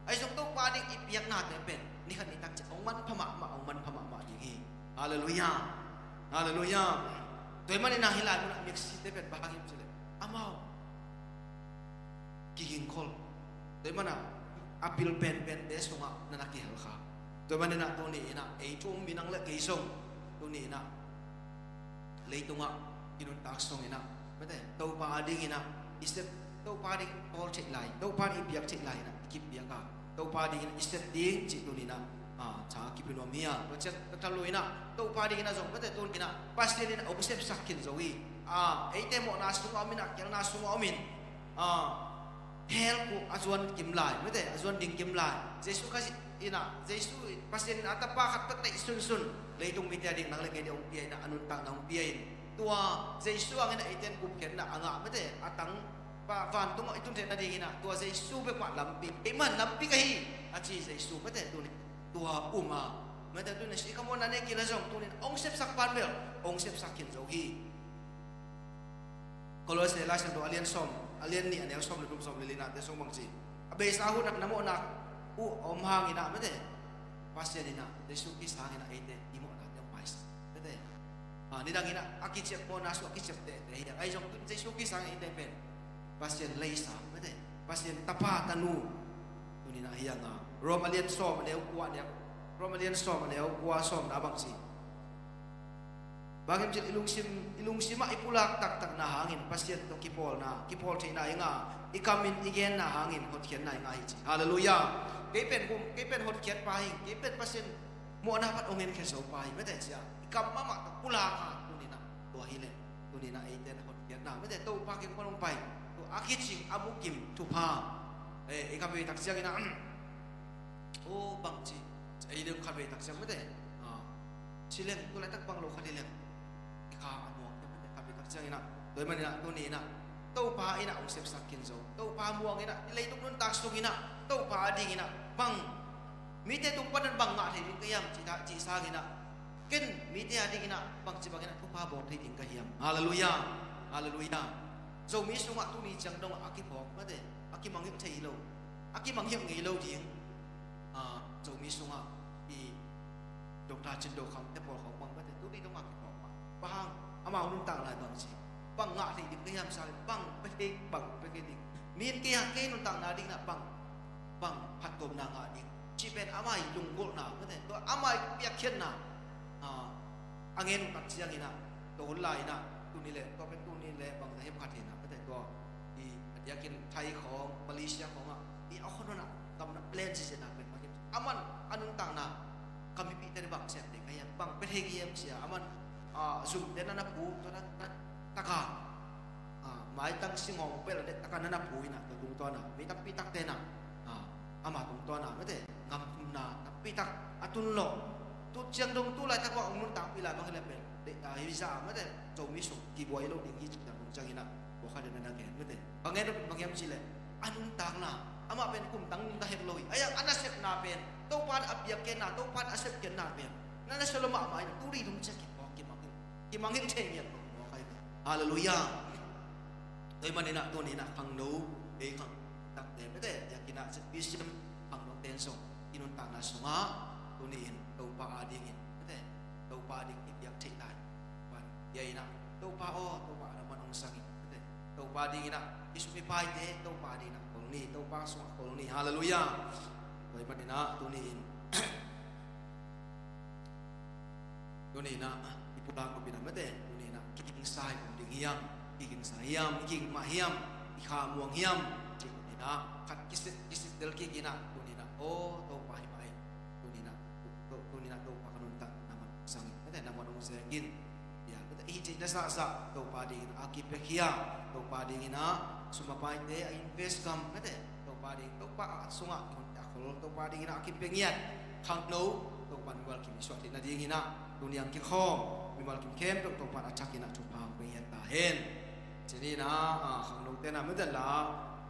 Ahi zong Topa ading i piaknate pen ni khat ni tak ciang hong manpha mahmah, hong manpha mahmah ding hi. Halleluiah. Halleluiah. Tua ahih manin ah hih lai munah miksite pen bang hiam cih leh, amau kigingkhol. Tua ahih manin ah a pil penpente sungah na na kihel kha. Tua ahih manin ah tuni in ah ei thu um mi nang le kei zong tuni in ah leitungah i nuntak sungin ah mate, Topa adingin ah i sep, Topa ading bawl theih lai, Topa ading i piak theih lai in ah i kipiak a, Topa adingin i sep ding cih tuni in ah, ah, tha kipia nuam hi a. Tua ciang ka thaluh in ah Topa adingin ah zong mate, tuni in ah Pasian in ah hong sepsak khin zo hi. Ah, eite mawhna sungah om in ah, kialna sungah om in, ah, hell khuk a zuan kim lai mate, a zuan ding kim lai, Jesu Khazih in ah, Jesu Pasian in a Tapa khat peuh neih sunsun leitung mite ading nang le kei ading hong pia in ah, a nuntakna hong pia in, tua Jesu hangin ah eite in gupkhiatna a ngah mate, a tang, va-, vantungah i tun theih nadingin ah tua Jesu bek mah lampi, keimah lampi ka hi a ci Jesu mate, tuni tua um a mate, tuni si khamawhna nei kei leh zong tuni in hong sepsak pan bel hong sepsak khin zo hi. Kolose Lai Siangtho a lian sawm, a lian nih, a neu sawm le thum, sawm le li-nate sung bang ci, a beisa hun ah na mawhna uh a om hangin ah mate, Pasian in ah Jesu Khrist hangin ah eite i mawhnate hong paisa mate. Ah, nidangin ah a kiciap, mawhna sung a kiciap tehteh hi a, ahi zong tun Jesu Khrist hangin eite pen Pasian leisa mate, Pasian tapa tanu Ina hiang a Rom a lian sawm a neu kua, neu Rom a lian sawm a neu kua, sawmna bang ci? Bang hiam cih leh i lungsim, i lungsim ah i pulak taktakna hangin Pasian tawh kipawlna, kipawl theihna i ngah, i kam in i genna hangin hotkhiatna i ngah hi ci. Halleluiah. Kei pen kum, kei pen hotkhiat pa hi ing, kei pen Pasian mawhna pan hong henkhia zo pa hi, mate, ci a i kam mahmah tawh pulak a, tuni-in ah tua hi leh, tuni-in ah eite in hotkhiatna, mate, Topa kiang pan hong pai, tua a kicing a bukim thupha, eh, i ka vei tak ciangin ah, oh, bang ci, ei ding kha vei tak ciang, mate, ah, ci leng, tu laitak bang lo kha ding leng, i kha a muang, mate, kha vei tak ciangin ah, tua ahih manin ah tuni-in ah Topa in ah hong sepsak khin zo, Topa muang in ah, i leitung nuntak sungin ah Topa adingin ah bang, mite tung panin bang ngah thei ding ka hiam, cih ta, cih sangin ah, ken mite adingin ah bangci bangin ah thupha bawl thei ding ka hiam? Halleluiah. Halleluiah. Zomi sungah tuni ciang dong a kiphawk, mate, a kimangngilh thei lo, a kimangngilh ngei lo ding. Ah, Zomi sungah i Doctor Cin Do Khang te pawl khawng bang, mate, tuni dong a kiphawk mah. Bang hang, amau nuntak lai bang ci, bang ngah thei ding ka hiam, sa leh bang pia thei, bang pia thei ding, min kei hang kei nuntakna dingin ah bang, bang phattuamna ngah ding, cih pen amah i lunggulhna, mate, tua amah i piakkhiatna, ah, a ngen uh tak ciangin ah, tua hun lai-in ah, tuni leh, tua pen tuni leh bangzah hiam khat hi-in ah, mate, tua i a diakin Thai khawng, Malaysia khawng ah, i a khon hun ah gamna plan cihna pen bang hiam, aman a nuntakna, ka mipihte in bang sem ding ka hiam, bang pia thei ka hiam ci a, aman, ah, zumte na na phu, tua na, na, taka, ah, maitang singhawng bel a deih takin na na phu in ah, tua tungtawn ah mi tampi takte in ah, ah, ama tungtawn ah, mate, gamthumna tampi tak a tun lo. Tu ciang dong, tu laitak bang hong nuntakpih lai bang hi leh pen, deih, ah, hi zah, mate, Zomi sung kibuai lo ding hi cih ciang dong ciangin ah, tua khat in ah na gen, mate. Bang gen, bang hiam cih leh, a nuntakna, amah pen kum tang nunta het lo hi. Ahi hang a nasepna pen, Topa in a piakkhiatna, Topa in a sepkhiatna pen, na na sep lo mahmah in, tuni dong ciang kiphawk, kimangngilh, kimangngilh thei ngiat mawk, mawk hi. Halleluiah. Tua ahih manin ah tuni-in ah khangno, ei khang takte, mate, a diakin ah Z B C M khangnote in zong i nuntakna sungah tuni-in Topa adingin, mate, Topa ading i piak theih lai. Tua ahih manin ah, Topa aw, Topa, nangman hong zang in, mate, Topa dingin ah i sum i paite Topa dingin ah khol ni, Topa sungah khol ni. Halleluiah. Tua ahih manin ah tuni-in, tuni-in ah i pulak nop in ah, mate, tuni-in ah kigingsa hi, om ding hiam, kigingsa hiam, kiging mah hiam, i kha muang hiam, ci-in ah khat kisit, kisit del kik in ah, tuni-in ah, aw, Topa hi mah hi, tuni-in ah, tu, tu, tuni-in ah Topa ka nuntak, nangman hong zang in, mate, nangman hong zang in. Ya, mate, i hih theihna zahzah Topa dingin a kipiakhia, Topa dingin ah sum a paite a invest kam, mate, Topa ding, Topa a sungah i honte a khol, Topa dingin ah a kipia ngiat khangno, Topa in mimal kim i suah theih nadingin ah tuni-in kikhawm mimal kim khempeuh Topa in a thakin ah thupha hong pia ngiat ta hen. Ci-in ah, ah, khangnote in ah, mate, la,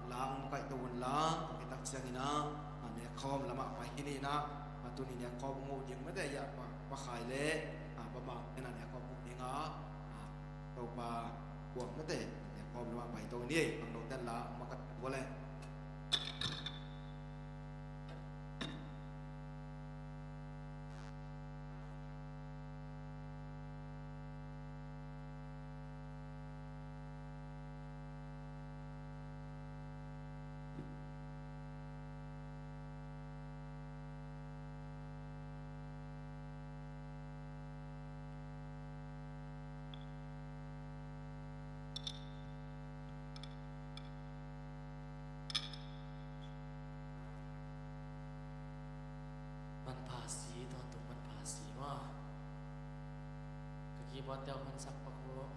la hong kaihto un la, tua khit tak ciangin ah, ah, nekkhawm lamah pai hi ni in ah, ah, tuni nekkhawm hong huh ding, mate, ya, pa, Pa Khai leh, ah, Pa Mang in ah nekkhawm hong huh ding a, ah, Topa kuang, mate, nekkhawm lamah pai to ni, khangnote in la hong makaih un la. Manpha si, tawntung manpha si maw. Ka keyboard te hong honsak pak uh.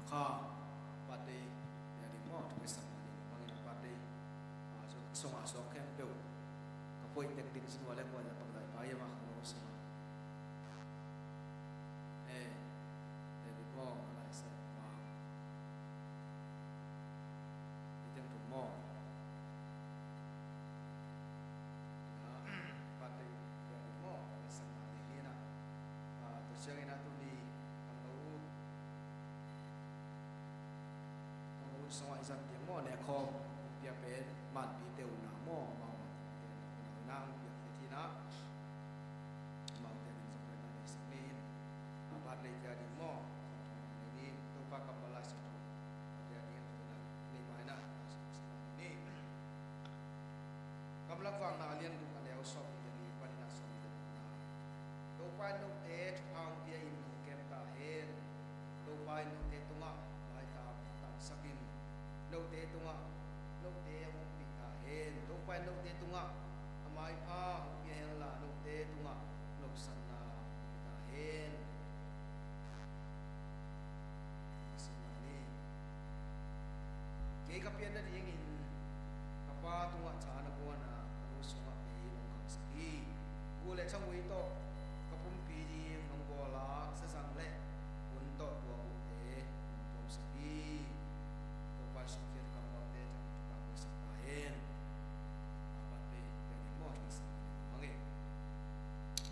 Kha, birthday te a ding maw, thu kisa mah ding bangin birthday, ah, sungah suak khempeuh ka phoih teng ding sin ua le kua zah bang zah i pai hiam a ka lo sungah. Eh, David maw, a lai sa pa. I teng thu maw. Birthday te a ding maw, a lai sa mah ding hi na. Ah, tua ciangin a tuni, ang lo u. Hong hun sungah i zat ding maw, nekhawm hong pia pen, manpite unau maw, amau manpite unau in hong pia khe thina. Amaute ading zong pen a nei sak ni in. A birthday te ading maw, nei ni in, Topa kammal Lai Siangtho te ading in, nei mai na, nei. Gamlak Vakna a lian guk a neu sawmnih le li panin a sawmnih le gukna. Topa in note thupha hong pia in hong kem ta hen. Topa in note tungah maitam hong tangsak in. Note tungah, note hong ompih ta hen. Topa in note tungah a maipha hong pia hen la, note tungah lawhsanna hong pia ta hen. Kei ka pian nadingin ka Pa tungah tha na guan a, ka nu sungah kei nong khangsak hi. Guh le thagui tawh ka pumpi ding nong bawl a, sazang le hun tawh tua guhte nong tuamsak hi. Topa in sumkhiat kammalte thak thupha piaksak ta hen. Amen. Te, te, te, mo, te, sa, mange.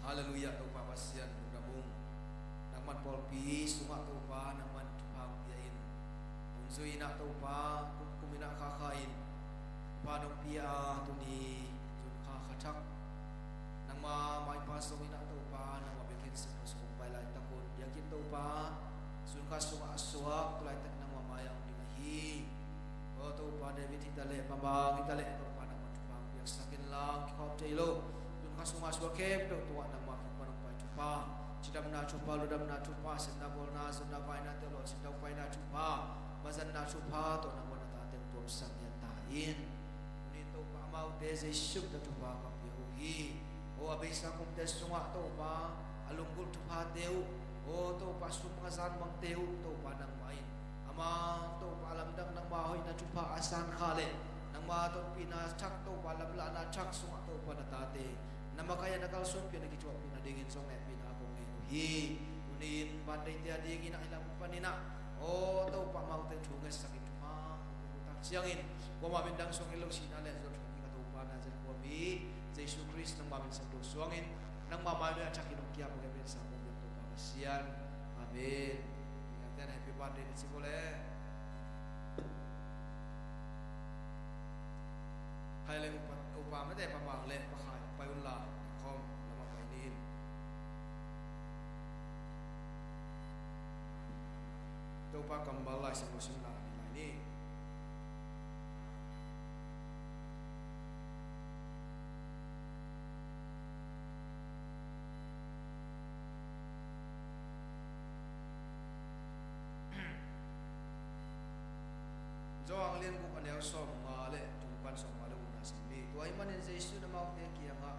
Halleluiah, Topa Pasian lungdam ung. Nangman pawlpi sungah Topa, nangman thupha hong pia in. Hun zui in ah Topa, kumkum in ah khakha in thupha nong pia a, tuni June kha kha thak nangma maipha sung in ah Topa, nangma biakinn sung hong pai laitak un. Biakinn Topa, June kha sungah a suak, tu laitak nangma mai-ah hong ding ahi. Aw Topa, David hi ta leh, Pamang hi ta leh, Topa nangma thupha hong piaksak inla, kikhawm thei lo June kha sungah suak khempeuh tungah nangma kiang pan hong pai thupha, cidamna thupha, ludamna thupha, sepna bawlna, zonna vaina, tua lawhcinna, upaina thupha, mazanna thupha tawh nangma na tate hong tuamsak ngiat ta in. Tuni Topa, amaute Jesu min tawh thupha ka pia uh hi. Aw a beisa kumte sungah Topa, a lunggulh thuphate uh, aw Topa, sum a zan bangte uh Topa nangmah in, ama Topa a lamdang nangma hoihna thupha a san kha leh nangma tonpihna thak Topa, lamlahna thak sungah Topa na tate na makaih a na kalsuanpih a na kithuahpih nadingin zong hehpihna kong ngen uh hi. Tuni in birthday te adingin ah hih lam panin ah, aw Topa, amaute thu ngetsak in thupha hong pia uh tak ciangin, kuamah min dang suang hi lo, sihna le zuat thong hi ka Topa, Nazareth khuami Jesu Khrist nangma min santo suangin, nangma mai-ah a thakin hong kiam hong hehpihsak hong piak Topa Pasian. Amen. Happy birthday na ci ko le. Khai le upa, upa mate, Pa Mang le Pa Khai pai unla, khawm lamah pai ni in. Topa kammal Lai Siangtho simna ni lai ni. Johan lian guk a neu sawmnga le thum pan sawmnga le gukna sim ni. Tua ahih manin Jesuh in amaute kiangah,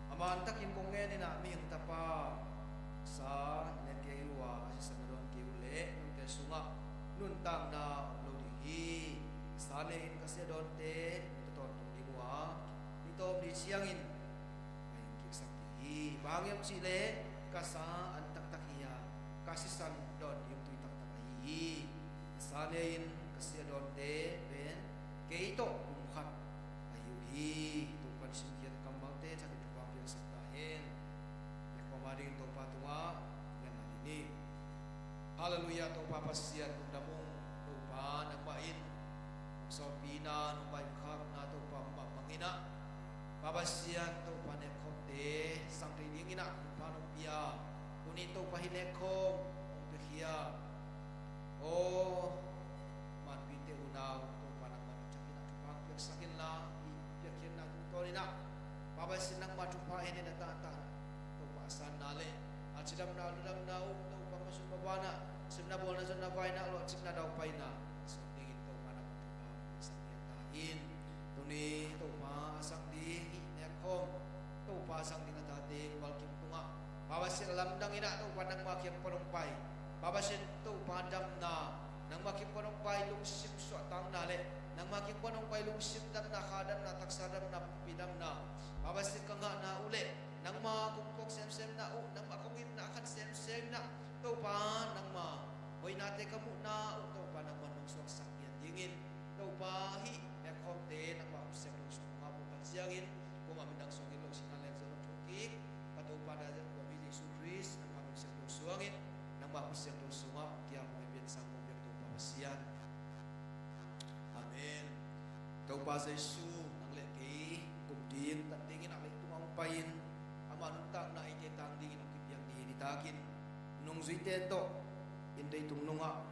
a man takin kong ngenin ah, Mihing Tapa, sa ne kei uh a, a sisan na dawn kei uh leh note sungah nuntakna om lo ding hi. Sa ne in ka si a dawnte nungta tawntung ding uh a, ni tawp ni ciangin ka hing kiksak ding hi. Bang hang hiam cih leh ka sa an taktak hi a, ka sisan dawn ding tui taktak ahi hi. Ka sa ne in ka si a dawnte pen kei tawh pumkhat ahi uh hi. Topa'n simkhiat kammalte thakin thupha piaksak ta hen. Nekhawm adingin Topa tungah ngen ni. Halleluiah, Topa Pasian lungdam ung. Topa nangmah in hong sawlpina, nong baihkhakna Topa mah bangin ah, Pa Pasian, Topa, nekhawmte sang thei dingin ah thupha nong pia. Tuni Topa, hih nekhawm hong piakhia, aw manpite unau Topa, nangmah na thakin ah thupha hong piaksak inla, hih piakkhiatna tungtawnin ah, Pa Pasian, nangmah thupha en in a tahtah Topa, a sanna le a cidamna, ludamna uh Topa, masuh maban ah sepna bawlna, zonna vaina, lawhcinna, daupaina a suak dingin Topa, nangmah thupha hong piaksak ngiat ta in. Tuni Topa a sang ding hih nekhawm, Topa a sang ding a tate Val Kim tungah, Pa Pasian, a lamdang in ah Topa, nangmah kiang pan hong pai, Pa Pasian, Topa damna, nangma kiang pan hong pai lungsim suahtakna le nangma kiang pan hong pai lungsim damna, kha damna, taksa damna, pumpi damna, Pa Pasian, ka ngahna uh le nangma kong phawk semsemna uh, nangma kong itna khat semsemna, Topa, nangma hoihnate ka muhna uh, Topa, nangman hong suaksak pian dingin, Topa, hih hehkhawmte nangma Kha Siangtho sungah hong put tak ciangin, kuamah min dang suangin lo sihna leh zong lo thuk kik, ka Topa, na Kha Siangtho Jesu Khrist, nangma min Siangtho suangin, nangma Kha Siangtho sungah hong kiam hong hehpihna sang kong biak Topa Pasian. Amen. Topa Jesu, nang le kei kum ding tan dingin a leitung ah hong pai-in, ama nuntakna eite tang dingin hong kipiak ni hi. Nitakin nungzuite tawh inn deitung nungah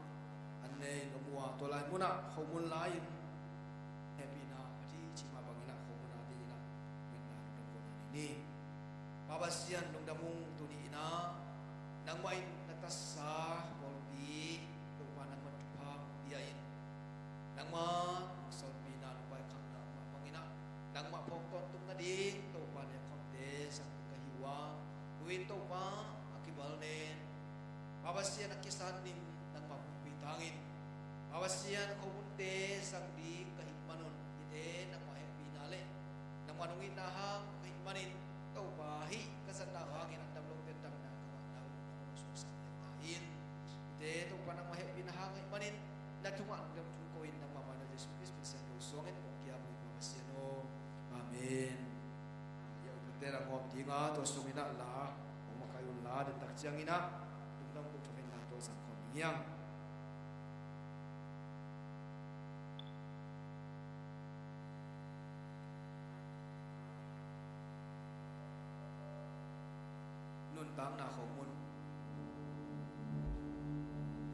an nei in om uh a, tua lai munah khomun lai-in hehpihna a dih cih mah bangin ah khomun a dingin ah ngetna lungdam kohna nei ni. Pa Pasian, lungdam ung. Tuni in ah nangmah in na taksa pawlpi, Topa, nangmah thupha hong pia in, nangmah hong salpina, hong vaikhakna mah bangin ah nangmah phawk tawntung nading, Topa, na hehkhawmte sang ding ka hi uh a, tu-in, Topa, a kibal nen, Pa Pasian, a kisan nin nangmah pumpi tangin, Pa Pasian, khomunte sang ding ka hih manun, hihte nangmah hehpihna le nangmah nong itna hang ka hih manin, Topa, hih ka zatna uh hangin a dam lote damna ka ngahna uh nangmah hong suaksak pian ta in. Hihte, Topa, nangmah hehpihna hang ka hih manin, na tungah lungdam thu ko-in, nangmah maina Jesu Khrist min Siangtho suangin kong kiam uh hi, Pa Pasian aw. Amen. Hih a upate la ngawm ding a, tua sungin ah la hong makaih un la, den tak ciangin ah lungdam ko thukhenna tawh zang khawm ding hi hang. Nuntakna khomun.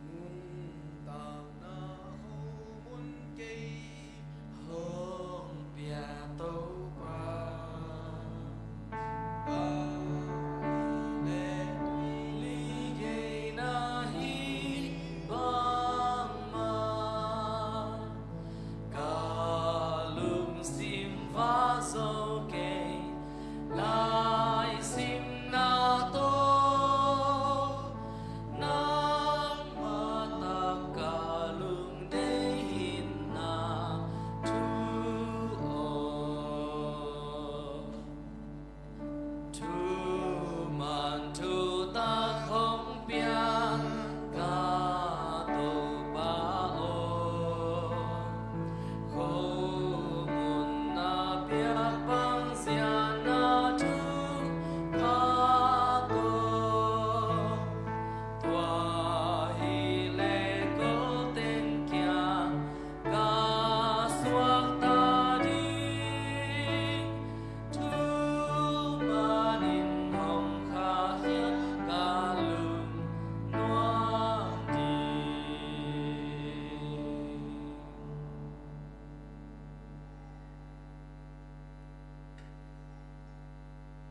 Nuntakna khomun kei hong pia Topa, ahih leh ligei na hi bangmah, ka lungsim va zo kei, laisimna tawh nangmah tak ka lungdeih in na thu aw. Thuman thutak hong pia ka Topa aw, khomun na piak bang zia na thupha tawh, tua hileh ko teng kiang ka suakta ding, thuman in hong khahkhia ka lungnuam ding.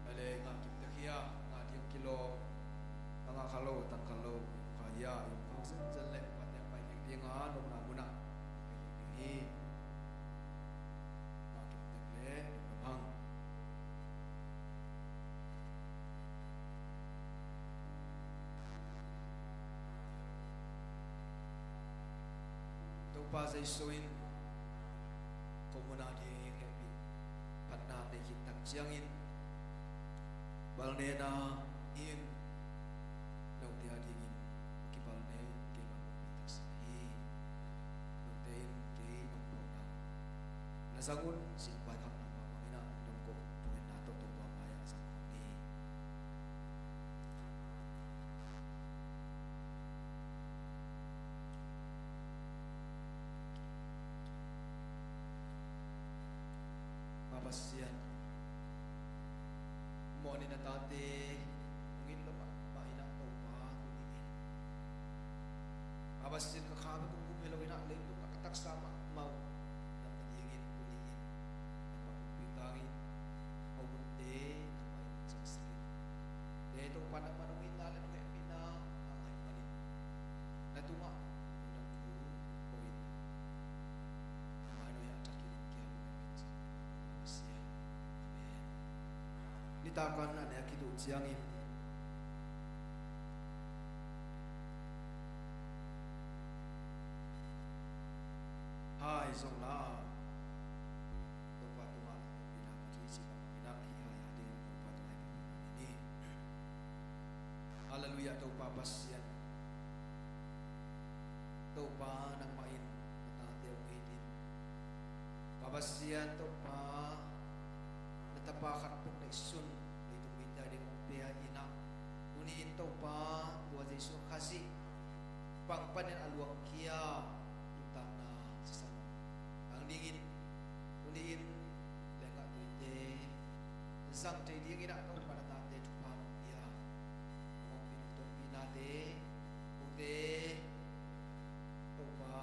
Ahi leh ngah kim tek hi a, ngah ding kilawm, a ngah kha lo, tang kha lo, kha hi a, i om khawng zenzen leh pan nek pai kik ding a, nopna munah pai kik ding hi. Ngah kim tek leh lungdam hang. Topa Jesu in khomun a ding hehpih phatna nei khit tak ciangin, balnena in note a dingin kibal nen, keimah hong pi taksa hi. Note in kei nong phawkna na zang un, cih vaikhakna mah bangin ah lungdam ko thukhenna tawh Topa mai-ah zang khawm ni. Pa Pasian, mawhna in a tate hong it lua mahmah in ah Topa, tuni in Pa Pasian, ka kha bek hong gum hi lo in ah, leitung ah ka taksa mahmah uh damna dingin tuni in nangmah pumpi tangin, a umte nangmah in hong cingsak in. Te Topa, nangmah nong itna le nong hehpihna a ngaih manin na tungah lungdam thu ko-in, nangmah in hong hiah thak in, kiam in, hong hehpih in, Pa Pasian. Amen. Nitak a na nek khit uh ciangin, zong la, Topa tungah na hehpihna ka thei cih bang in ah hih hai a dingin Topa tungah hehpihna ka nei ni. Halleluiah, Topa Pasian. Topa nangmah in na tate hong it in. Pa Pasian, Topa na tapa khat bek neihsun leitung mite ading hong pia in ah, tuni-in Topa tua Jesuh Khazih pang panin a luangkhia nuntakna sisan tang dingin, tuni-in lenggah tuite zang thei dingin ah Topa na tate thupha hong pia, hong hopih hong tonpihnate, kote Topa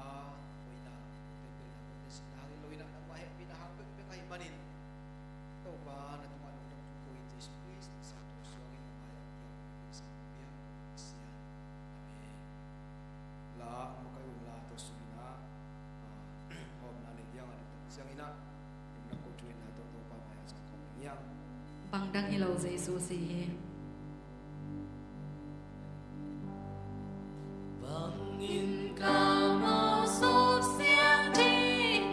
hoihna, kote pelna, kote sihna hang hi lo in ah nangmah hehpihna hang bekbek ahih manin Topa na tungah lungdam thu ko in, Jesuh Khrist min suangin na mai-ah kiang in sa piang Pasian. Amen. La makaih un la tua sungin ah, ah, hawmna nei ding a, tua tak ciangin ah lungdam ko thu in ah Topa mai-ah zang khawm ding hi hang. Bang dang hi lo Jesuh si hi. Bangin ka mawh sawp siang ding,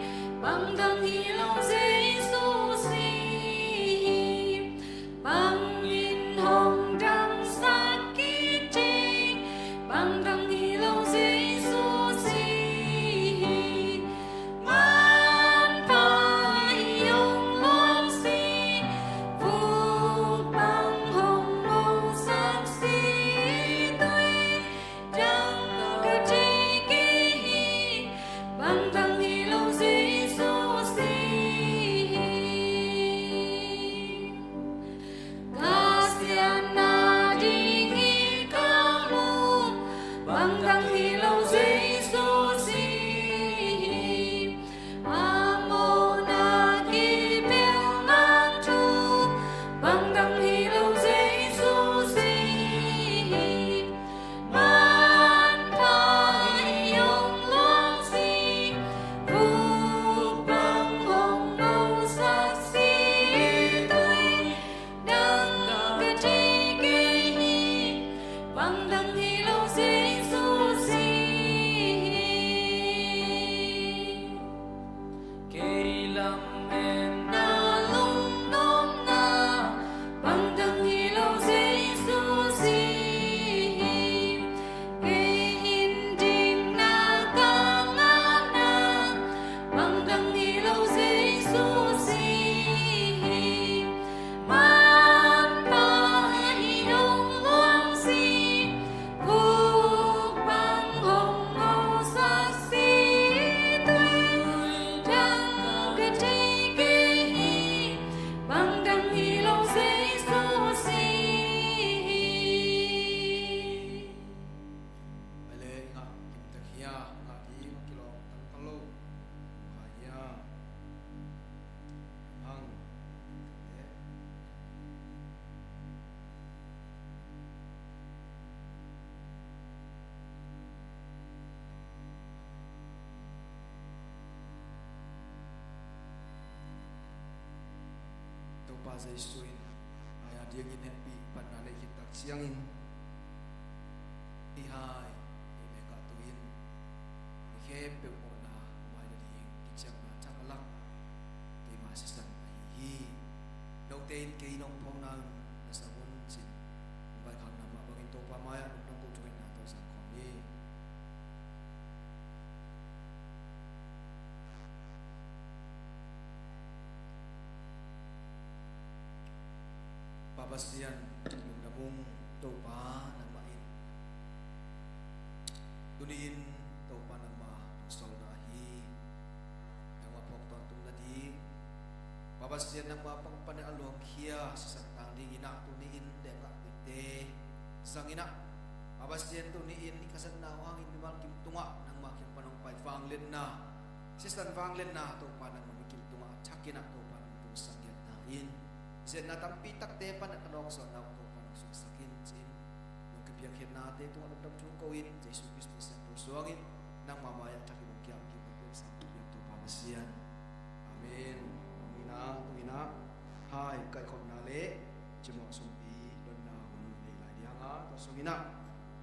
bang dang hi lo Jesuh si hi. Bangin hong damsak kik ding, bang dang hi lo Jesuh si hi. Manpha hi hong luang si, vuk bang hong mawhsak si, tui dang ka thei kei hi, bang dang hi lo Jesuh si hi. Ka siatna ding hi ka mu, bang dang hi lo Jesuh si hi. A mawhna kibelna thu, bang dang hi lo Jesuh si hi. Manpha hi hong luang si, vuk bang hong mawhsak si, tui dang ka thei kei hi, bang dang hi lo Jesuh si hi. Kei lametna lungnopna, bang dang hi lo Jesuh si hi. Kei in dikna ka ngahna, bang dang hi lo Jesuh si hi. Manpha hi hong luang si, vuk bang hong mawhsak si, tui dang ka thei kei hi, bang dang hi lo Jesuh si hi. Ai le, i ngah kim tek hia, ngah ding a kilawm tangtang lo. Ngah hia. Hang. Topa Jesuh in, ai a dingin hehpih panna nei khit tak ciangin, hih hai, hih bek ah tu-in, mi khempeuh mawhna mai nading kiciamna thak a lak keima sisan ahi hi. Note in kei nong phawkna un na zang un ci-in hong vaikhakna mah bangin Topa mai-ah lungdam ko thu ngetna tawh zang khawm ni. Pa Pasian, lungdam ung. Topa nangmah in tuni-in Topa nangmah hong sawlna ahi, nangmah phawk tawntung nading, Pa Pasian, nangmah pang panin a luangkhia sisan tang dingin ah tuni-in lenggah tuite zangin ah, Pa Pasian, tuni-in i khazatna uh hangin mimal kim tungah nangmah kiang pan hong pai vangliatna, sisan vangliatna Topa nangmah mi kim tungah a thakin ah Topa nangmah tung sang ngiatna in, siatna tampi takte pan a ka nawkzawhna uh Topa nong suaksak in ci-in, nong kipiak khiatnate tungah lungdam thu ko in, Jesuh Khrist min suangin nangmah mai-ah thakin hong kiam kik, hong piak sang, hong piak Topa Pasian. Amen. Tuni-in ah, tuni-in ah hai kaikhopna le cimawh sumpi donna hun nei lai ding a, tua sungin ah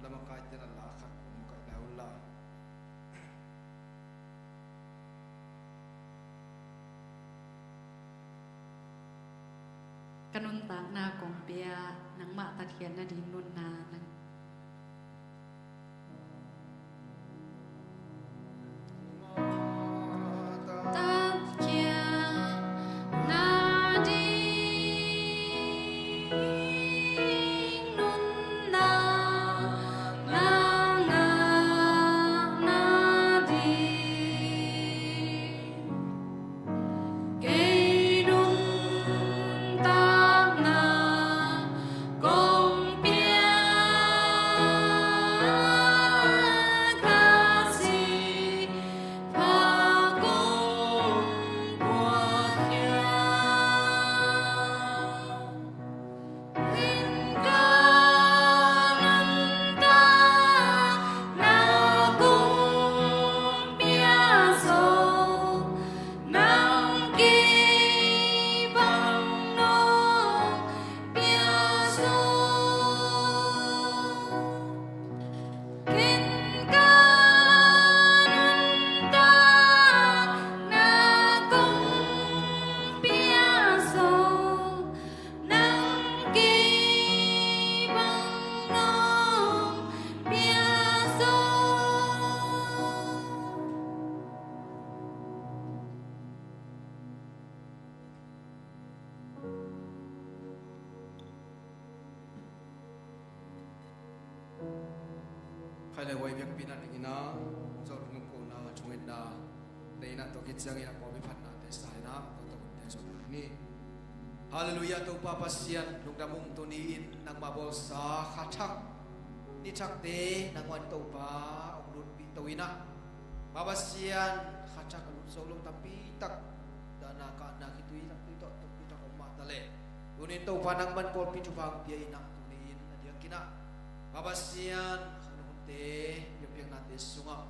lamakaite in a la khat hong makaih lai un la. ka nuntakna kong pia, nangmah tatkhiatna ding nunna nang Khai le huai biakpiakna dingin ah, Zomi Gam Kohna thungetna te in ah, tua khit ciangin ah pawlpi phatnate sa in ah, tua tawh hun te zong ni. Halleluiah, Topa Pasian lungdam ung. Tuni-in nangmah bawlsa kha thak, ni thakte nangmah in Topa hong lutpih to in ah, Pa Pasian, kha thak a lut zo lo tampi tak, dahna kahna khitui tampi tawh, tampi tak om mah ta leh, tuni-in Topa nangmah in pawlpi thupha hong pia in ah, tuni-in a diakin ah, Pa Pasian, ka hunte biakpiaknate sungah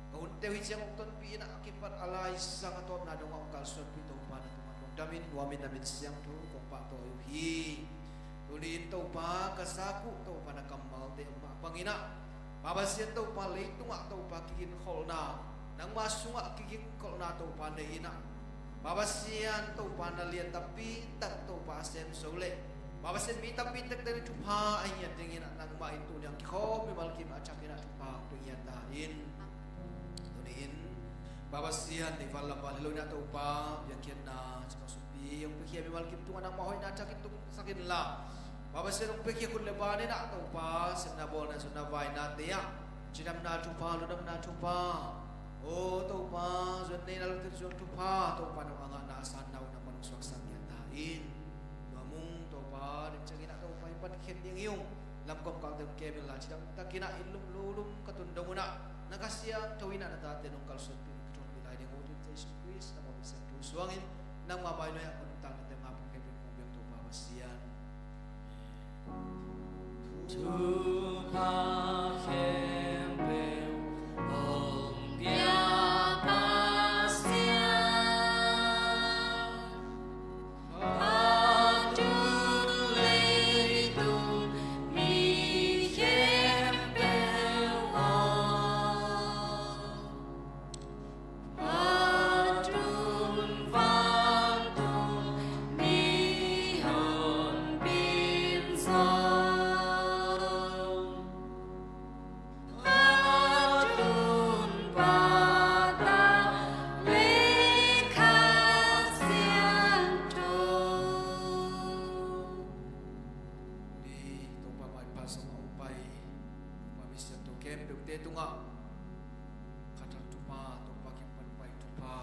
ka hunte uh hih ciang hong tonpih in ah, a kipat a laisang a tawpna dongah hong kalsuanpih Topa na tungah lungdamin, nuamin, na min siangtho kong pahtawi uh hi. Tuni-in Topa, ka zak uh Topa na kammalte hong mah bangin ah, Pa Pasian Topa, leitungah Topa kiginkholhna, nangma sungah kiginkholhna Topa nei in ah, Pa Pasian Topa, na lian tampi tak Topa a sem zo leh, Pa Pasian, mi tampi takte in thupha a ngiat dingin ah, nangmah in tuni a kikhawm mimal kim a thakin ah thupha hong pia ngiat ta in. Tuni-in Pa Pasian, nei van lam val hi lo in ah Topa, biakpiakna, cipawh sumpi hong piakhia mimal kim tungah nangmah hoihna thakin tungsak inla, Pa Pasian, hong piakhia khut le ban in ah Topa, sepna, bawlna, zonna, vainate ah cidamna thupha, lungdamna thupha, aw Topa, zuan neihna, lungtep zuan thupha, Topa, nong a ngahna a sanna uh nangmah hong suaksak ngiat ta in. Nuam ung Topa, ning ciangin ah Topa, i patkhiat ding hi ung. Lamkawm kalte hong kem inla, cidam takin ah inn lum lu lum ka tun dong un ah, na Kha Siangtho in ah na tate nong kalsuanpih, nong kithuahpih lai ding uh, tu-in Jesu Khrist na mawhna siangtho suangin, nangma mainuai ah ka nuntaknate hong ap hong hempih hong pia Topa Pasian. Thupha khempeuh hong pia Pasian, a tung leitung mi khempeuh aw. A tung vantung mihonpi in zong, a tung pata le Kha Siangtho. Ni Topa maipha sungah hong pai, Topa mi siangtho khempeuhte tungah kha thak thupha, Topa kiang pan pai thupha,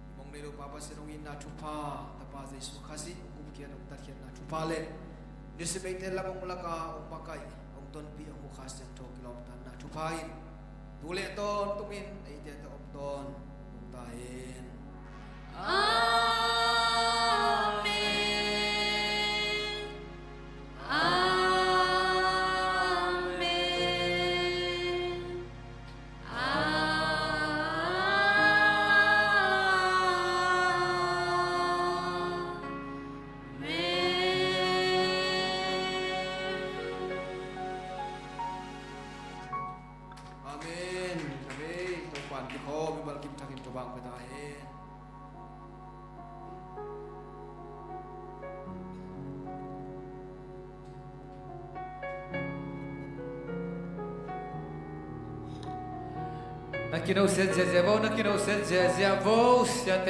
i mong nei lo Pa Pasian hong itna thupha, Tapa Jesu Khazih hong gupkhiat, hong tatkhiatna thupha le nisim eite lam hong lak a hong makaih, hong tonpih, hong hu Kha Siangtho kilawmtatna thupha in tu le tawntungin eite tawh om tawn tung ta hen. Amen. Amen. Amen. Amen. Amen. Topa'n kikhawm mimal kim thangin thupha hong pia ta hen. Na kinoset ziazia vo, na kinoset ziazia vo, siate.